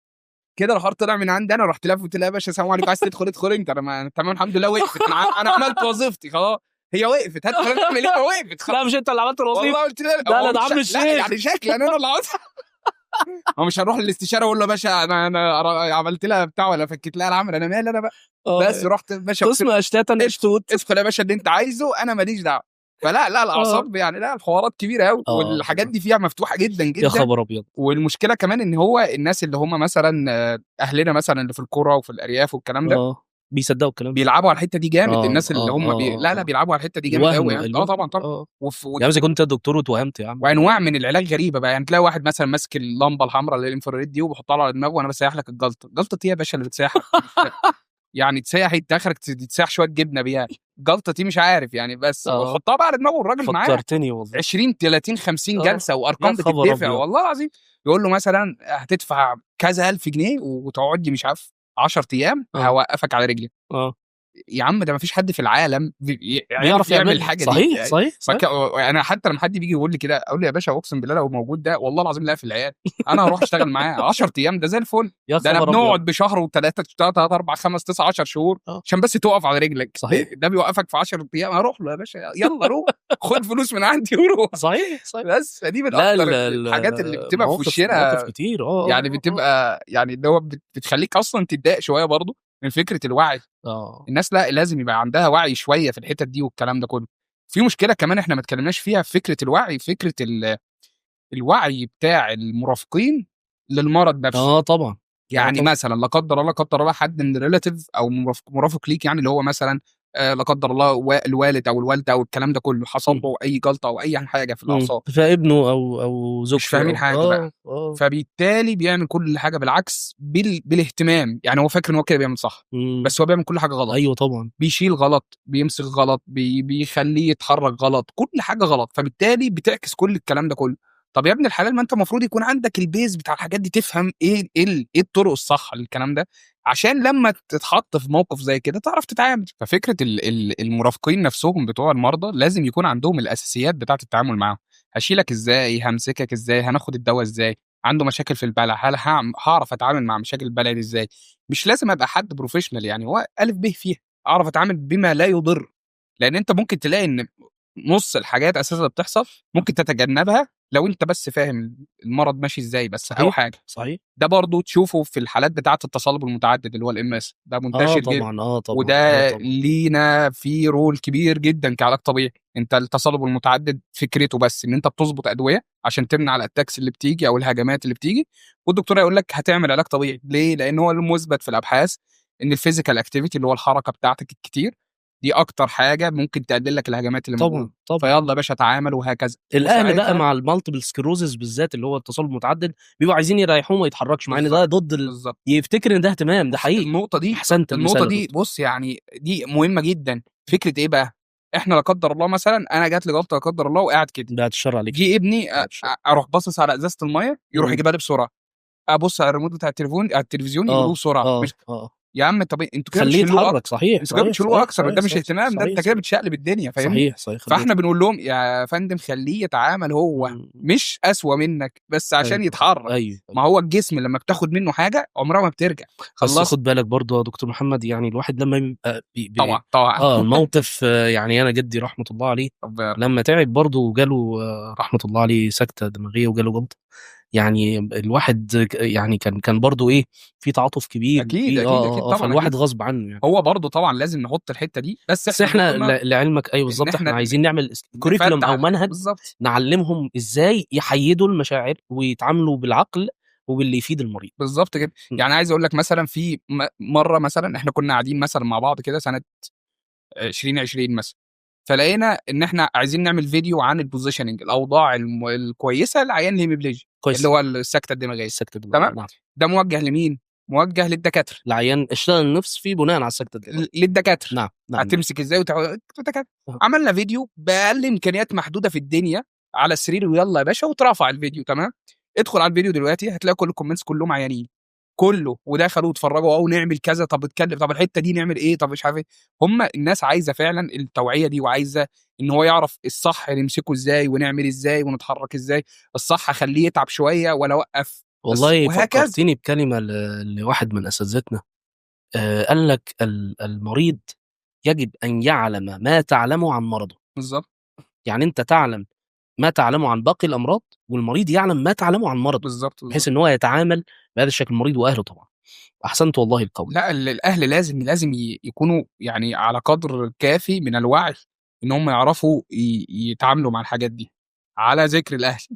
كده. الحوار طلع من عندي انا، رحت لف قلت لها يا باشا السلام عليكم، عايز تدخل ادخل انت، انا ما... تمام الحمد لله وقفت، انا عملت وظيفتي خلاص، هي وقفت، هدخل انا اعمل ايه؟ وقفت خلاص. لا مش انت اللي عملت الوظيفة. والله قلت لها لا، لا، ده عم الشيخ. لا يعني شكلا انا اللي عاوز. هو مش هنروح للاستشاره اقول له يا باشا انا عملت لها بتاع ولا فكيت لها العمل، انا مالي انا بقى. بس رحت باشا قسم اشتاتا اشتوت، ادخل يا باشا اللي انت عايزه، انا ماليش دعوه. فلا لا الاعصاب يعني، لا الحوارات كبيرة قوي، والحاجات دي فيها مفتوحة جدا جدا. يا خبر ابيض. والمشكلة كمان ان هو الناس اللي هم مثلا اهلنا مثلا اللي في القرى وفي الارياف والكلام ده، بيصدقوا الكلام، بيلعبوا على الحتة دي جامد. الناس اللي هم لا لا بيلعبوا على الحتة دي جامد قوي يعني. طبعا طبعا. يا عم كنت دكتور وتوهمت يا عم. وانواع من العلاج غريبة بقى يعني، تلاقي واحد مثلا ماسك اللمبة الحمراء اللي ال infrared دي وبيحطها على دماغه، وانا بسيح لك الجلطة. جلطة ايه يا باشا اللي بتسيحك؟ يعني تسيح انت اخرك تسيح شوية جبنه بيها، جلطة دي مش عارف يعني، بس وحطها بقى على دماغه الراجل معاه. فكرتني والله 20 30 50 جلسه وارقام بتدفع والله العظيم. يقول له مثلا هتدفع كذا الف جنيه وتقعد لي مش عارف 10 ايام هوقفك على رجلك. يا عم ده ما فيش حد في العالم بيعرف يعمل الحاجة دي. صحيح صحيح, صحيح. انا حتى لما حد بيجي يقول لي كده اقول له يا باشا اقسم بالله لو موجود ده والله العظيم لا في العيال انا هروح اشتغل معاه 10 ايام ده زي الفل. ده انا بنقعد بشهر وثلاثة 3 4 5 9 10 شهور عشان بس تقف على رجلك. صحيح. ده بيوقفك في 10 ايام. هروح له يا باشا يلا روح خد فلوس من عندي وروح. صحيح صحيح. بس فدي من اكتر الحاجات اللي بتبقى في وشنا كتير. يعني بتبقى يعني اللي هو بتخليك اصلا تتضايق شوية برضه من فكرة الوعي. الناس لا لازم يبقى عندها وعي شوية في الحتت دي والكلام ده كله. في مشكلة كمان احنا ما اتكلمناش فيها في فكرة الوعي، فكرة الوعي بتاع المرافقين للمرض نفسه. طبعا. يعني طبعا. مثلا لا قدر الله قدر الله حد من ال relative او مرافق ليك، يعني اللي هو مثلا لا قدر الله الوالد او الوالدة او الكلام ده كله حصل له اي جلطة او اي حاجة في الاعصاب، فابنه او زوجته مش فاهمين حاجة بقى. فبالتالي بيعمل كل حاجة بالعكس بالاهتمام. يعني هو فاكر ان هو كده بيعمل صح، بس هو بيعمل كل حاجة غلط. ايوه طبعا. بيشيل غلط، بيمسك غلط، بيخليه يتحرك غلط، كل حاجة غلط. فبالتالي بتعكس كل الكلام ده كله. طب يا ابن الحلال ما انت المفروض يكون عندك ال base بتاع الحاجات دي، تفهم ايه ايه ايه الطرق الصح للكلام ده، عشان لما تتحط في موقف زي كده تعرف تتعامل. ففكره المرافقين نفسهم بتوع المرضى لازم يكون عندهم الاساسيات بتاعه التعامل معاهم. هشيلك ازاي، همسكك ازاي، هناخد الدواء ازاي، عنده مشاكل في البلع، هل هعرف اتعامل مع مشاكل البلع دي ازاي. مش لازم ابقى حد professional يعني، هو الف ب فيها، اعرف اتعامل بما لا يضر. لان انت ممكن تلاقي ان نص الحاجات اساسا اللي بتحصل ممكن تتجنبها لو انت بس فاهم المرض ماشي ازاي بس. صحيح. او حاجة. صحيح. ده برضو تشوفه في الحالات بتاعه التصلب المتعدد اللي هو ال MS، ده منتشر جدا. طبعا. طبعا. وده طبعا. لينا في role كبير جدا كعلاج طبيعي. انت التصلب المتعدد فكرته بس ان انت بتظبط ادوية عشان تمنع ال attacks اللي بتيجي او الهجمات اللي بتيجي، والدكتور هيقول لك هتعمل علاج طبيعي. ليه؟ لان هو المثبت في الابحاث ان ال physical activity اللي هو الحركة بتاعتك الكتير دي اكتر حاجة ممكن تقلل لك الهجمات اللي طبعا طبعا. فيلا يا باشا تعامل وهكذا. الاهل بقى مع ال multiple sclerosis بالذات اللي هو التصلب المتعدد بيبقوا عايزين يريحوه ما يتحركش، مع ان ده ضد يفتكر ان ده اهتمام. ده حقيقي. النقطة دي احسنت. النقطة دي بص يعني دي مهمة جدا. فكرة ايه بقى؟ احنا لا قدر الله مثلا انا جات لي جلطة لا قدر الله وقاعد كده، بعد الشر عليك، جه ابني اروح باصص على ازازة المية يروح يجيبها لي بسرعة، ابص على الريموت بتاع التليفون على التلفزيون يجيبوه بسرعة. يا عم طب انتوا كده خليه يتحرك. صحيح. انتوا كده بتشيلوه اكتر، ده مش اهتمام، ده انت كده بتشقلب الدنيا، فاهمني؟ صحيح صحيح. فاحنا بنقول لهم يا فندم خليه يتعامل هو، مش اسوأ منك، بس عشان يتحرك. أيوه. ما هو الجسم لما بتاخد منه حاجة عمرها ما بترجع. بس خد بالك برضه يا دكتور محمد، يعني الواحد لما يبقى طبعا طبعا الموقف يعني انا جدي رحمه الله عليه لما تعب برضه وجاله رحمه الله عليه سكته دماغية وجاله جلطة، يعني الواحد يعني كان برضه ايه في تعاطف كبير. اكيد اكيد اكيد طبعا. فالواحد غصب عنه يعني. هو برضه طبعا لازم نحط الحتة دي، بس احنا لعلمك ايوه بالظبط، احنا عايزين نعمل curriculum او منهج بالظبط نعلمهم ازاي يحيدوا المشاعر ويتعاملوا بالعقل وباللي يفيد المريض. بالظبط كده. يعني عايز اقول لك مثلا في مرة مثلا احنا كنا قاعدين مثلا مع بعض كده سنة 2020 مثلا، فلقينا ان احنا عايزين نعمل فيديو عن ال positioning، الاوضاع الكويسة لعيان ال hemiplegia اللي هو السكتة الدماغية. السكتة الدماغية. تمام. ده موجه لمين؟ موجه للدكاتره. العيان اشتغل النفس فيه بناء على السكتة الدماغية للدكاتره. نعم نعم. هتمسك ازاي الدكاترة. عملنا فيديو باقل امكانيات محدودة في الدنيا على السرير ويلا يا باشا، واترفع الفيديو. تمام، ادخل على الفيديو دلوقتي هتلاقي كل ال comments كلهم عيانين، كله ودخلوا واتفرجوا، او نعمل كذا، طب اتكلم، طب الحتة دي نعمل ايه، طب مش عارف ايه. هم الناس عايزه فعلا التوعية دي، وعايزه ان هو يعرف الصح نمسكه ازاي ونعمل ازاي ونتحرك ازاي، الصح اخليه يتعب شوية ولا اوقف. والله وهكذا. فكرتني بكلمه لواحد من اساتذتنا، قال لك المريض يجب ان يعلم ما تعلمه عن مرضه. بالظبط. يعني انت تعلم ما تعلمه عن باقي الامراض، والمريض يعلم ما تعلمه عن مرضه. بالظبط. بحيث ان هو يتعامل بهذا الشكل، المريض واهله طبعا. احسنت والله القول. لا، الاهل لازم يكونوا يعني على قدر كافي من الوعي ان هم يعرفوا يتعاملوا مع الحاجات دي. على ذكر الاهل،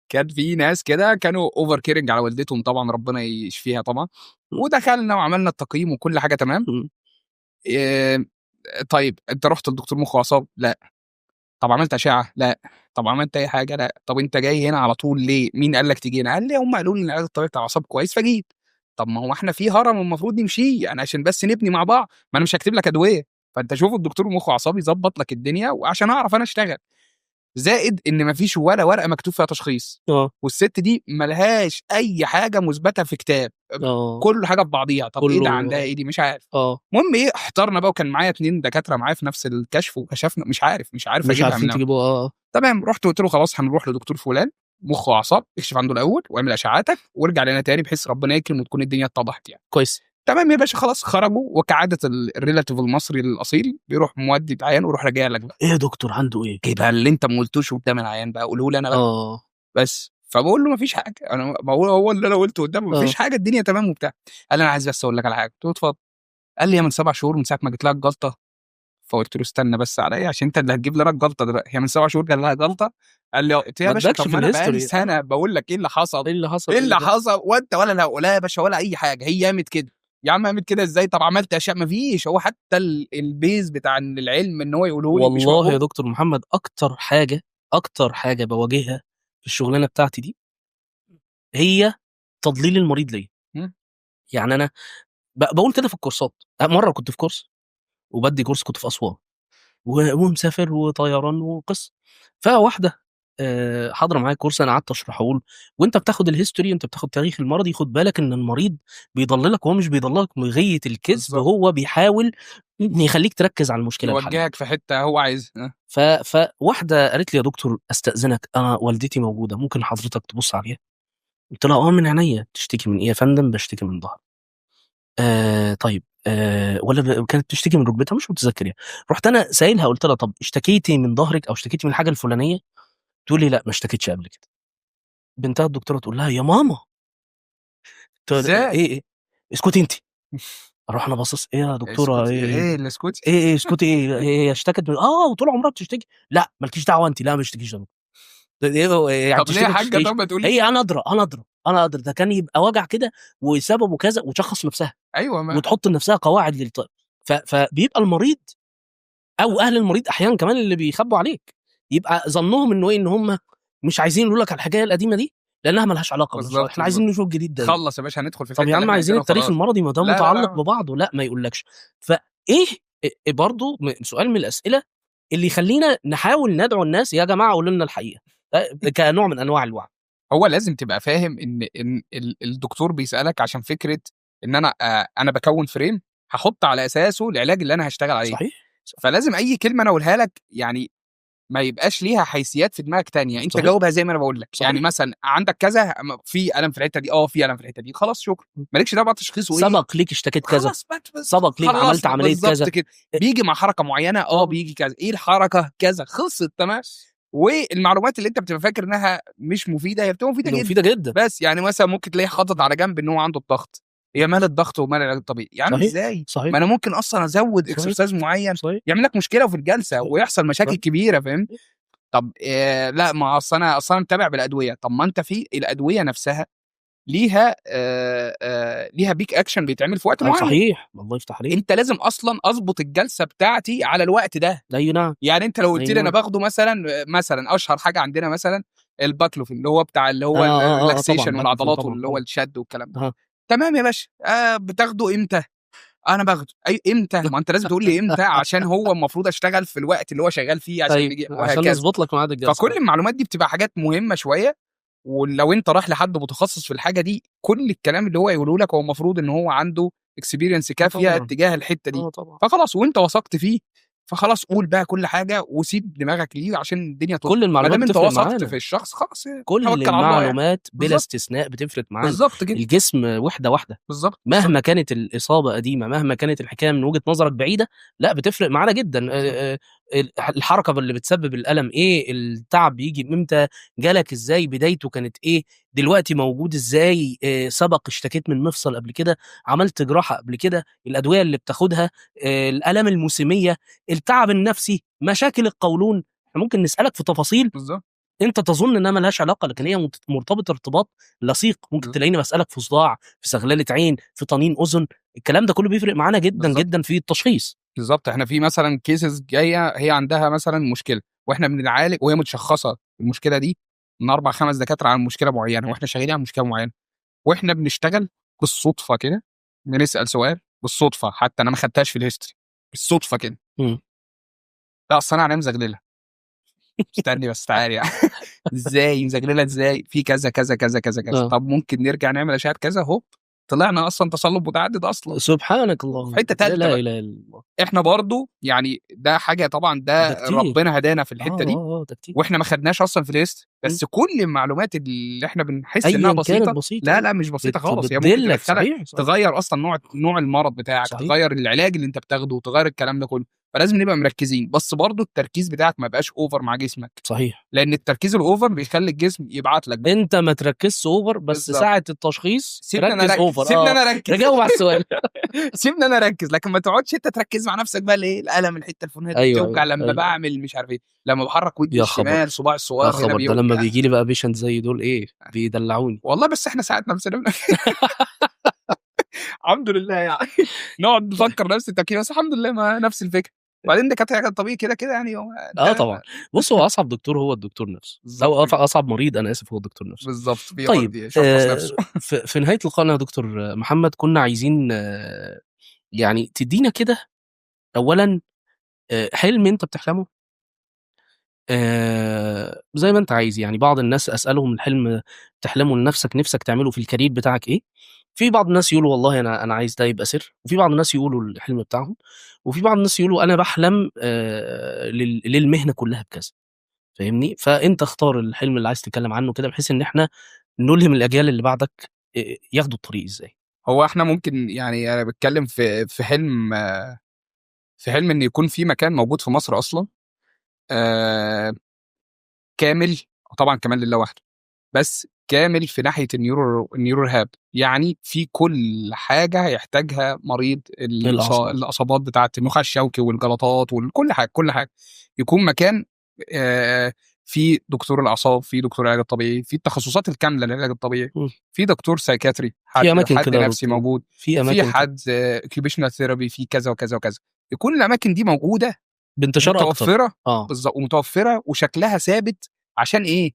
كان في ناس كده كانوا over caring على والدتهم، طبعا ربنا يشفيها طبعا، ودخلنا وعملنا التقييم وكل حاجة تمام. إيه، طيب انت رحت لدكتور مخ واعصاب؟ لا. طب عملت اشعه؟ لا. طب عملت اي حاجة؟ لا. طب انت جاي هنا على طول ليه؟ مين قال لك تيجي هنا؟ قال لي هم قالوا لي ان العلاج الطبيعي بتاع الاعصاب كويس فجيت. طب ما هو احنا في هرم المفروض نمشيه يعني عشان بس نبني مع بعض، ما انا مش هكتب لك ادوية، فانت شوف الدكتور مخ واعصاب يظبط لك الدنيا وعشان اعرف انا اشتغل. زائد ان مفيش ولا ورقة مكتوب فيها تشخيص، والست دي ملهاش اي حاجة مثبتة في كتاب، كل حاجة في بعضيها. طب ايه ده عندها ايه دي؟ مش عارف. المهم ايه، احترنا بقى، وكان معايا 2 دكاترة معايا في نفس الكشف وكشفنا، مش عارف مش اجيبها عارفين منين. تجيبوها. تمام، رحت قلت له خلاص هنروح لدكتور فلان مخ واعصاب، اكشف عنده الاول واعمل اشعاعاتك وارجع لنا تاني بحيث ربنا يكرم وتكون الدنيا اتضحت يعني. كويس. تمام يا باشا، خلاص خرجوا، وكعادة ال relative المصري الاصيل بيروح مودي العيان ويروح راجع لك بقى. ايه يا دكتور عنده ايه؟ ايه بقى اللي انت ما قلتوش قدام العيان بقى؟ قوله لي انا بقى. بس فبقول له مفيش حاجة، انا بقول هو اللي انا قلته قدامه مفيش حاجة، الدنيا تمام وبتاع. قال لي انا عايز بس اقول لك على حاجة. قلت له اتفضل. قال لي هي من 7 شهور من ساعة ما جت لها الجلطة. فقلت له استنى بس عليا عشان انت اللي هتجيب لي انا الجلطة دلوقتي. هي من 7 شهور جال لها جلطة؟ قال لي قلت يا باشا طب ما انا بقالي سنة بقول لك ايه اللي حصل، ايه اللي حصل، ايه اللي حصل، وانت ولا لا ولا يا باشا ولا اي حاجة، هي قامت كده. يا عم قامت كده ازاي؟ طب عملت اشياء مفيش. هو حتى ال base بتاع العلم ان هو يقوله لي مش والله موجود. يا دكتور محمد اكتر حاجة بواجهها في الشغلانة بتاعتي دي هي تضليل المريض ليا. يعني انا بقول كده في الكورسات. مرة كنت في كورس وبدي كورس، كنت في اسوان ومسافر وطيران وقصة، فواحدة حاضره معايا كورس، انا قعدت اشرحه له، وانت بتاخد ال history، انت بتاخد تاريخ المرضي، خد بالك ان المريض بيضللك، وهو مش بيضللك مغيه الكذب، هو بيحاول يخليك تركز على المشكلة، يوجهك في حتة هو عايزها. فواحدة قالت لي يا دكتور استاذنك، انا والدتي موجودة، ممكن حضرتك تبص عليها؟ قلت لها من عينيا. تشتكي من ايه يا فندم؟ بشتكي من ظهري. طيب، ولا كانت تشتكي من ركبتها، مش متذكر يعني. رحت انا سائلها قلت لها طب اشتكيتي من ظهرك او اشتكيتي من الحاجة الفلانية؟ تقول لي لا ما اشتكيتش قبل كده. بنتها الدكتورة تقول لها يا ماما ازاي؟ ايه اسكتي انت. اروح انا باصص، ايه يا دكتورة، ايه ايه اللي اسكتي، ايه اسكتي، ايه هي اشتكت من وطول عمرها بتشتكي. لا مالكيش دعوه انت، لا ما اشتكيش ده. ايه يعني طب ليه يا حاجة؟ طب ما تقولي هي انا ادرى، انا ادرى، ده كان يبقى وجع كده وسببه كذا، وتشخص نفسها. ايوه ما. وتحط لنفسها قواعد للطب. فبيبقى المريض او اهل المريض احيانا كمان اللي بيخبوا عليك، يبقى ظنهم انه ايه، ان هم مش عايزين يقولوا لك على الحكاية القديمة دي لانها مالهاش علاقة، بالظبط. احنا عايزين نشوف الجديد ده. خلص يا باشا هندخل في طب يا عم عايزين التاريخ المرضي، ما ده متعلق لا. ببعضه. لا ما يقولكش. فايه برضه سؤال من الاسئلة اللي يخلينا نحاول ندعو الناس يا جماعة قولوا لنا الحقيقة، كنوع من انواع الوعي. هو لازم تبقى فاهم ان الدكتور بيسالك عشان فكرة ان انا بكون frame هحط على اساسه العلاج اللي انا هشتغل عليه. صحيح. فلازم اي كلمة انا اقولها لك يعني ما يبقاش ليها حيثيات في دماغك تانية، انت جاوبها زي ما انا بقول لك. يعني مثلا عندك كذا، في الم في الحتة دي، في الم في الحتة دي، خلاص شكرا، مالكش دعوه بقى تشخيصه ايه، سبق ليك اشتكيت كذا، سبق ليك عملت عملية كذا كده، بيجي مع حركة معينة، بيجي كذا، ايه الحركة كذا، خلصت تمام. والمعلومات اللي انت بتبقى فاكر انها مش مفيدة هي بتبقى مفيدة جدا، مفيدة جدا. بس يعني مثلا ممكن تلاقي حاطط على جنب ان هو عنده الضغط، هي مال الضغط ومال العلاج الطبيعي يعني ازاي؟ ما انا ممكن اصلا ازود exercise معين يعمل لك مشكلة في الجلسة ويحصل مشاكل كبيرة، فاهم؟ طب إيه، لا ما اصل انا اصلا متابع بالادوية. طب ما انت في الادوية نفسها ليها ليها peak action بيتعمل في وقت معين. صحيح، الله يفتح عليك. انت لازم اصلا اظبط الجلسة بتاعتي على الوقت ده. ايوه نعم. يعني انت لو قلت لي انا باخده مثلا اشهر حاجة عندنا مثلا ال baclofen اللي هو بتاع اللي هو ال relaxation والعضلات واللي هو الشد والكلام ده. تمام يا باشا، بتاخده امتى؟ انا باخده اي امتى؟ ما انت لازم تقول لي امتى، عشان هو المفروض اشتغل في الوقت اللي هو شغال فيه عشان طيب يجي عشان وهكذا. نظبط لك ميعاد الجلسة. فكل المعلومات دي بتبقى حاجات مهمة شويه، ولو انت رايح لحد متخصص في الحاجة دي، كل الكلام اللي هو يقوله لك هو المفروض ان هو عنده experience كافيه تجاه الحتة دي. اه طبعا. فخلاص وانت وثقت فيه، فخلاص قول بقى كل حاجة وسيب دماغك ليه عشان الدنيا تظبط. كل ما المعلومات دام انت بتفرق وثقت معانا. في الشخص خلاص، كل توكل على الله يعني. المعلومات بلا استثناء بتفرق معانا. بالظبط كده. الجسم وحده واحده. بالظبط. مهما كانت الاصابة قديمه، مهما كانت الحكاية من وجهه نظرك بعيده، لا بتفرق معانا جدا. الحركة اللي بتسبب الالم ايه، التعب بيجي امتى، جالك ازاي، بدايته كانت ايه، دلوقتي موجود ازاي، سبق اشتكيت من مفصل قبل كده، عملت جراحه قبل كده، الادوية اللي بتاخدها، الالام الموسمية، التعب النفسي، مشاكل القولون. احنا ممكن نسالك في تفاصيل انت تظن انها ملهاش علاقه، لكن هي مرتبطة ارتباط لصيق. ممكن تلاقيني بسالك في صداع، في سغلاله عين، في طنين اذن. الكلام ده كله بيفرق معانا جدا جدا في التشخيص. بالظبط. احنا في مثلا cases جاية هي عندها مثلا مشكلة واحنا بنعالج، وهي متشخصه المشكلة دي من 4 5 دكاترة على مشكلة معينه، واحنا شغالين على مشكلة معينه، واحنا بنشتغل بالصدفة كده بنسال سؤال بالصدفه، حتى انا ما خدتهاش في ال history، بالصدفة كده. لا اصل انا عينيا مزغلله. استني بس تعالي يعني. ازاي مزغلله؟ ازاي؟ في كذا كذا كذا كذا كذا. طب ممكن نرجع نعمل اشعه كذا، هوب طلعنا اصلا تصلب متعدد اصلا. سبحانك اللهم. في حتة ثالثة لا بقى. اله الا الله. احنا برضو يعني ده حاجة طبعا ده ده كتير. ربنا هدانا في الحتة دي. ده كتير. واحنا ما خدناش اصلا في ال history، بس كل المعلومات اللي احنا بنحس أياً انها كانت بسيطة، بسيطة. لا لا مش بسيطة خالص، هي ممكن بتدلك. تدخلك صحيح. تغير اصلا نوع المرض بتاعك، تغير العلاج اللي انت بتاخده، تغير الكلام ده كله. فلازم نبقى مركزين، بس برضو التركيز بتاعك ما يبقاش over مع جسمك. لان التركيز ال over بيخلي الجسم يبعت لك. انت ما تركزش over، بس ساعة التشخيص سيبني انا ركز اركز. over. سيبني انا اركز. رجاوب على السؤال. سيبني انا اركز، لكن ما تقعدش انت تركز مع نفسك بقى الايه الالم الحتة الفلانية بتوجع لما بعمل مش عارف ايه، لما بحرك ودني يا خبر. الشمال صباعي الصغير يا هنا خبر، ده بيوجع. لما بيجي لي بقى patient زي دول ايه بيدلعوني والله. بس احنا ساعات نفسنا الحمد لله يعني نقعد نفكر نفس التفكير، بس الحمد لله ما نفس الفكرة. وبعدين دكاترة علاج طبيعي كده كده يعني هو طبعا. بص، هو اصعب دكتور هو الدكتور نفسه، او اصعب مريض انا اسف هو الدكتور نفسه. بالظبط، بيقعد يشخص نفسه. في نهاية لقائنا يا دكتور محمد، كنا عايزين يعني تدينا كده اولا حلم انت بتحلمه، زي ما انت عايز. يعني بعض الناس اسالهم الحلم تحلمه لنفسك، نفسك تعمله في ال career بتاعك ايه؟ في بعض الناس يقولوا والله انا عايز ده يبقى سر، وفي بعض الناس يقولوا الحلم بتاعهم، وفي بعض الناس يقولوا انا بحلم للمهنه كلها بكذا، فاهمني؟ فانت اختار الحلم اللي عايز تتكلم عنه كده، بحيث ان احنا نلهم الاجيال اللي بعدك ياخدوا الطريق ازاي. هو احنا ممكن يعني انا بتكلم في حلم ان يكون في مكان موجود في مصر اصلا، كامل، طبعا كمال لله وحده، بس كامل في ناحية ال neuro rehab، يعني في كل حاجة هيحتاجها مريض الأعصاب. الاصابات بتاعه النخاع الشوكي والجلطات وكل حاجه، كل حاجة يكون مكان في دكتور الاعصاب، في دكتور العلاج الطبيعي، في التخصصات الكاملة للعلاج الطبيعي، في دكتور psychiatry، في اماكن حد كده يا نفسي دكتور. موجود، في في اماكن كده. حد occupational therapy، في كذا وكذا وكذا، يكون الاماكن دي موجودة بانتشار اكتر. متوفرة. بالظبط، ومتوفره وشكلها ثابت. عشان ايه؟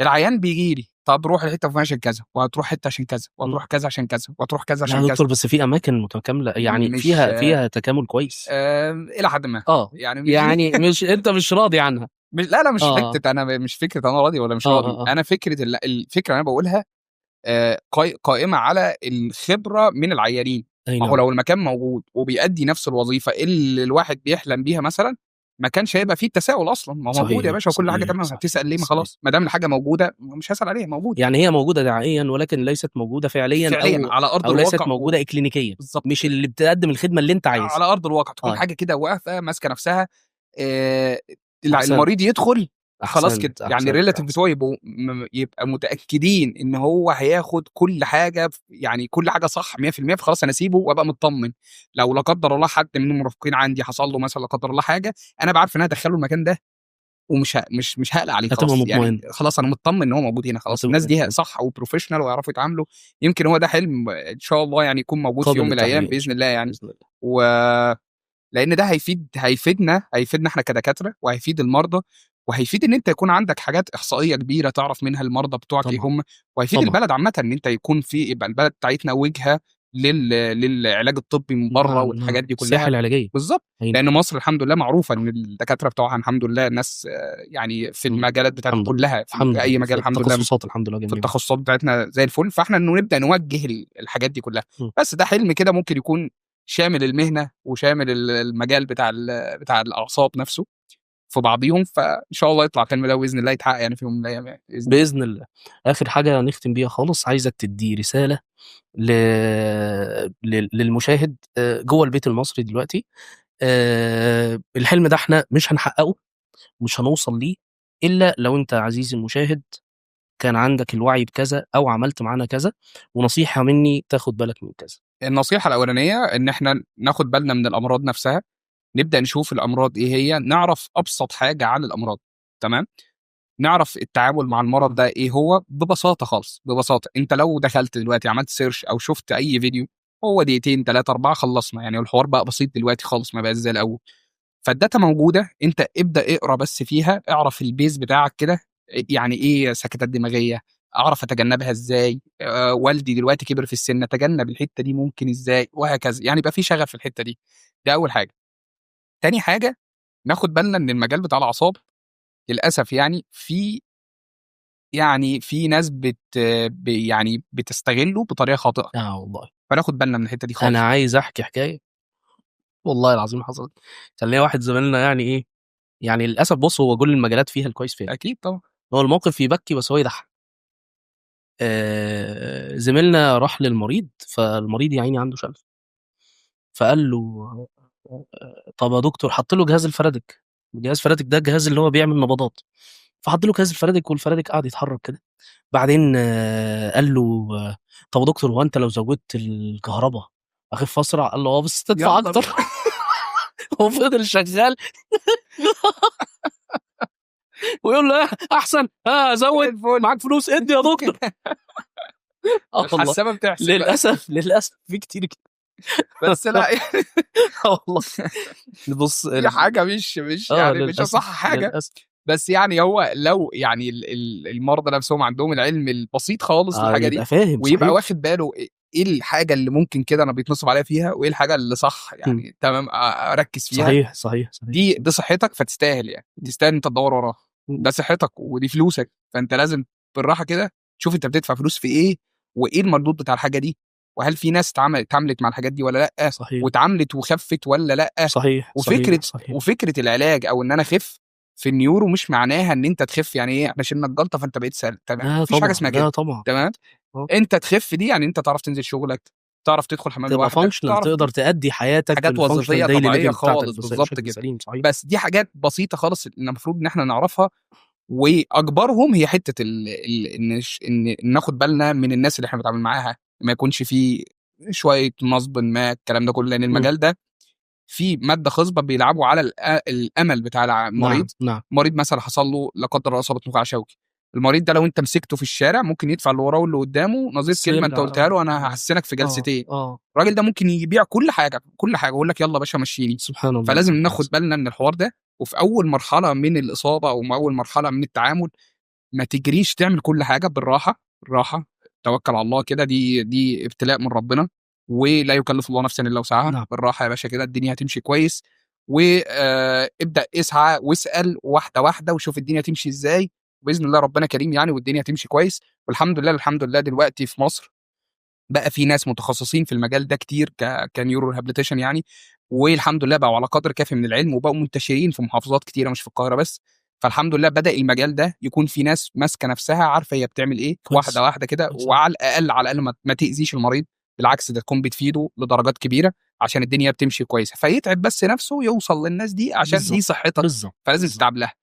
العيان بيجي لي، طب روح الحتة الفلانية عشان كذا، وهتروح حتة عشان كذا، وهتروح كذا عشان كذا، وهتروح كذا لا عشان يا كذا. دكتور، بس في اماكن متكاملة يعني مش فيها تكامل كويس. الى حد ما. يعني مش يعني مش انت مش راضي عنها. مش لا لا مش حتة انا مش فكرة انا راضي ولا مش راضي. انا فكرة الفكرة اللي انا بقولها قائمة على الخبرة من العيانين. ما هو لو المكان موجود وبيأدي نفس الوظيفة اللي الواحد بيحلم بيها مثلا، ما كانش هيبقى فيه التساؤل اصلا. ما هو موجود يا باشا وكل حاجة تمام، هتسال ليه؟ ما خلاص ما دام الحاجة موجودة مش هسال عليها، موجودة. يعني هي موجودة دعائيا ولكن ليست موجودة فعليا، فعليا على ارض او ليست الواقع موجودة اكلينيكيا. بالظبط. مش اللي بتقدم الخدمة اللي انت عايزها على ارض الواقع، تكون حاجة كده واقفة ماسكه نفسها، المريض يدخل خلاص كده، يعني ال relative بتوعه يبقوا يبقى متاكدين ان هو هياخد كل حاجة، يعني كل حاجة صح 100%، فخلاص انا اسيبه وابقى مطمن. لو لا قدر الله حد من المرافقين عندي حصل له مثلا لا قدر الله حاجة، انا بعرف ان انا ادخله المكان ده ومش مش مش هقلق عليه هتبقى خلاص، يعني مطمئن. خلاص انا مطمن ان هو موجود هنا، خلاص هتبقى الناس دي مطمئن. صح و professional ويعرفوا يتعاملوا. يمكن هو ده حلم ان شاء الله يعني يكون موجود في قابل يوم من الايام للتحقيق. باذن الله يعني. باذن الله. لان ده هيفيدنا احنا كدكاتره، وهيفيد المرضى، وهيفيد ان انت يكون عندك حاجات احصائية كبيرة تعرف منها المرضى بتوعك ايه هم، وهيفيد البلد عامة ان انت يكون في يبقى البلد بتاعتنا وجهه للعلاج الطبي من بره نعم، والحاجات نعم. دي كلها. السياحة العلاجية. بالظبط. أيوة. لان مصر الحمد لله معروفة ان الدكاترة بتوعها الحمد لله ناس يعني في المجالات بتاعتنا الحمد لله. كلها، في الحمد اي لله. مجال في الحمد لله، التخصصات الحمد لله في جميل. التخصصات بتاعتنا زي الفل. فاحنا انه نبدا نوجه الحاجات دي كلها. بس ده حلم كده ممكن يكون شامل المهنة وشامل المجال بتاع الاعصاب نفسه في بعضيهم. فان شاء الله يطلع الحلم ده باذن الله يتحقق يعني في يوم من الايام يعني باذن الله. باذن الله. اخر حاجة نختم بيها خالص، عايزك تدي رسالة للمشاهد جوه البيت المصري دلوقتي. الحلم ده احنا مش هنحققه، مش هنوصل ليه الا لو انت عزيزي المشاهد كان عندك الوعي بكذا او عملت معانا كذا، ونصيحة مني تاخد بالك من كذا. النصيحة الاولانية ان احنا ناخد بالنا من الامراض نفسها، نبدا نشوف الامراض ايه هي، نعرف ابسط حاجة عن الامراض، تمام؟ نعرف التعامل مع المرض ده ايه هو ببساطة خالص. ببساطة انت لو دخلت دلوقتي عملت search او شفت اي فيديو، هو دقيقتين 3 4 خلصنا يعني. الحوار بقى بسيط دلوقتي خالص، ما بقاش زي الاول. فال data موجودة، انت ابدا اقرا بس فيها، اعرف ال base بتاعك كده، يعني ايه سكتات دماغية، اعرف اتجنبها ازاي، والدي دلوقتي كبر في السن اتجنب الحتة دي ممكن ازاي، وهكذا. يعني يبقى في شغف في الحتة دي. ده اول حاجة. تاني حاجة، ناخد بالنا ان المجال بتاع الاعصاب للاسف يعني في ناس يعني بتستغله بطريقة خاطئه. والله. فناخد بالنا من الحتة دي خالص. انا عايز احكي حكاية والله العظيم حصلت. كان ليا واحد زميلنا يعني ايه، يعني للاسف بص هو كل المجالات فيها الكويس فيها. اكيد طبعا. هو الموقف يبكي بس هو يضحك. زميلنا راح للمريض، فالمريض يا عيني عنده شلل، فقال له طب يا دكتور، حط له جهاز الفرادك. جهاز فرادك ده الجهاز اللي هو بيعمل نبضات، فحط له جهاز الفرادك والفرادك قعد يتحرك كده. بعدين قال له طب يا دكتور هو انت لو زودت الكهرباء اخف اسرع؟ قال له بس تدفع اكتر. هو فضل شغال ويقول له احسن، زود معاك فلوس ادي يا دكتور. الحسابه بتحسب للاسف في كتير كده. بس لا يعني والله بص دي حاجة مش يعني مش صح حاجة للأسف. بس يعني هو لو يعني المرضى نفسهم عندهم العلم البسيط خالص الحاجة دي، فاهم ويبقى واخد باله ايه الحاجة اللي ممكن كده انا بيتنصب عليها فيها، وايه الحاجة اللي صح يعني تمام اركز فيها. صحيح. دي صحتك، فتستاهل يعني تستاهل انت تدور وراها. ده صحتك ودي فلوسك، فانت لازم بالراحة كده تشوف انت بتدفع فلوس في ايه، وايه المردود بتاع الحاجة دي، وهل في ناس اتعاملت مع الحاجات دي ولا لا، صحيح. واتعاملت وخفت ولا لا، صحيح. وفكره صحيح. وفكره العلاج او ان انا اخف في ال neuro مش معناها ان انت تخف يعني ايه احنا شلنا الجلطة فانت بقيت سهل، تمام؟ مفيش حاجة اسمها كده طبعا. تمام. انت تخف دي يعني انت تعرف تنزل شغلك، تعرف تدخل حمام لوحدك، تقدر تأدي حياتك، حاجات وظيفية طبيعية خالص. بالظبط كده. بس دي حاجات بسيطة خالص المفروض ان احنا نعرفها، واكبرهم هي حتة ان ناخد بالنا من الناس اللي احنا بنتعامل معاها، ما يكونش في شوية نصب ما الكلام ده كله، لان المجال ده في مادة خصبة بيلعبوا على الامل بتاع المريض. نعم. مريض مثلا حصل له لا قدر الله اصابه نخاع شوكي، المريض ده لو انت مسكته في الشارع ممكن يدفع اللي وراه واللي قدامه نظير كلمة انت قلتها له انا هحسنك في جلستين. الراجل ده ممكن يبيع كل حاجة كل حاجة ويقول لك يلا باشا مشيني. سبحان الله. فلازم ناخد بالنا من الحوار ده، وفي اول مرحلة من الاصابة او اول مرحلة من التعامل ما تجريش تعمل كل حاجة، بالراحة بالراحة، توكل على الله كده، دي ابتلاء من ربنا ولا يكلف الله نفسا الا وسعها. نعم. بالراحة يا باشا كده الدنيا هتمشي كويس، وابدا اسعى واسال واحدة واحدة وشوف الدنيا تمشي ازاي، وباذن الله ربنا كريم يعني والدنيا هتمشي كويس. والحمد لله الحمد لله دلوقتي في مصر بقى في ناس متخصصين في المجال ده كتير ك neuro rehabilitation يعني، والحمد لله بقوا على قدر كافي من العلم وبقوا منتشرين في محافظات كتيرة مش في القاهرة بس. فالحمد لله بدا المجال ده يكون في ناس ماسكه نفسها عارفه هي بتعمل ايه واحدة واحدة كده، وعلى الاقل على الاقل ما تاذيش المريض، بالعكس ده تكون بتفيده لدرجات كبيرة عشان الدنيا بتمشي كويسة. فيتعب بس نفسه يوصل للناس دي عشان بالزبط. دي صحتك، فلازم تتعب لها.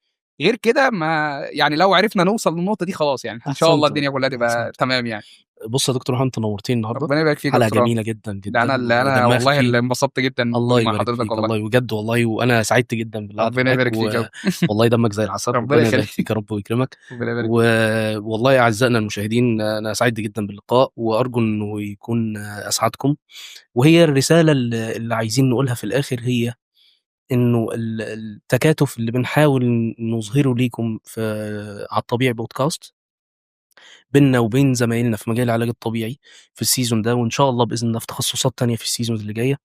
غير كده ما يعني لو عرفنا نوصل للنقطة دي خلاص يعني ان شاء الله الدنيا كلها تبقى تمام يعني. بص يا دكتور محمد انت نورتني النهارده، ربنا يبارك فيك، حلقة جميلة جدا جدا. انا والله اللي انبسطت جدا الله مع يبارك حضرتك فيك والله بجد والله، وانا سعدت جدا بالقعده. ربنا يبارك فيك والله دمك زي العسل، ربنا يبارك فيك يا رب ويكرمك. والله اعزائنا المشاهدين انا سعيد جدا باللقاء، وارجو انه يكون اسعدكم. وهي الرسالة اللي عايزين نقولها في الاخر هي انه التكاتف اللي بنحاول نظهره ليكم في على الطبيعي بودكاست بيننا وبين زمايلنا في مجال العلاج الطبيعي في ال season ده، وإن شاء الله بإذن الله في تخصصات تانية في ال seasons اللي جاية.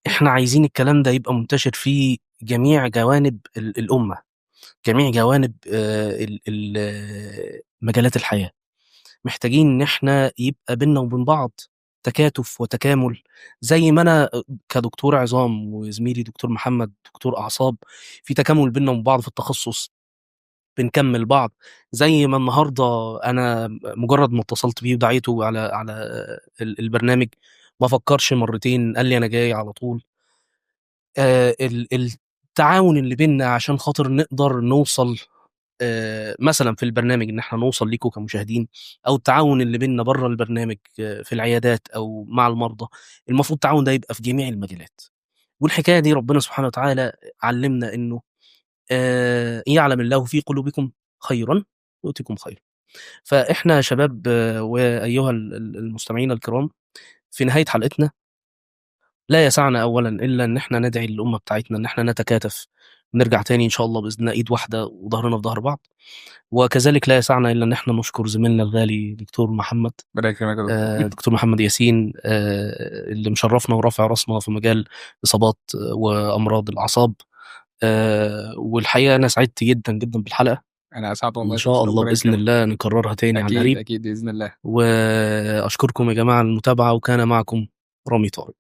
إحنا عايزين الكلام ده يبقى منتشر في جميع جوانب الأمة، جميع جوانب مجالات الحياة. محتاجين إن إحنا يبقى بيننا وبين بعض تكاتف وتكامل، زي ما أنا كدكتور عظام وزميلي دكتور محمد دكتور أعصاب، في تكامل بيننا وبين بعض في التخصص، بنكمل بعض. زي ما النهارده أنا مجرد ما اتصلت بيه ودعيته على البرنامج ما فكرش مرتين، قال لي أنا جاي على طول. التعاون اللي بيننا عشان خاطر نقدر نوصل مثلا في البرنامج ان احنا نوصل ليكم كمشاهدين، او التعاون اللي بيننا بره البرنامج في العيادات او مع المرضى، المفروض التعاون ده يبقى في جميع المجالات. والحكاية دي ربنا سبحانه وتعالى علمنا انه يعلم الله في قلوبكم خيرا يؤتكم خيرا. فاحنا يا شباب وايها المستمعين الكرام، في نهاية حلقتنا لا يسعنا اولا الا ان احنا ندعي للامة بتاعتنا ان احنا نتكاتف، نرجع تاني ان شاء الله باذن الله ايد واحدة وظهرنا في ظهر بعض. وكذلك لا يسعنا الا ان احنا نشكر زميلنا الغالي دكتور محمد، ربنا يكرمك يا دكتور. دكتور محمد ياسين، اللي مشرفنا ورافع راسنا في مجال اصابات وامراض الاعصاب. والحقيقة انا سعدت جدا جدا بالحلقة. انا اسعد والله. ان شاء الله ربنا باذن يكرمك. الله نكررها تاني عن اكيد قريب. اكيد باذن الله. واشكركم يا جماعة على المتابعة، وكان معكم رامي طارق.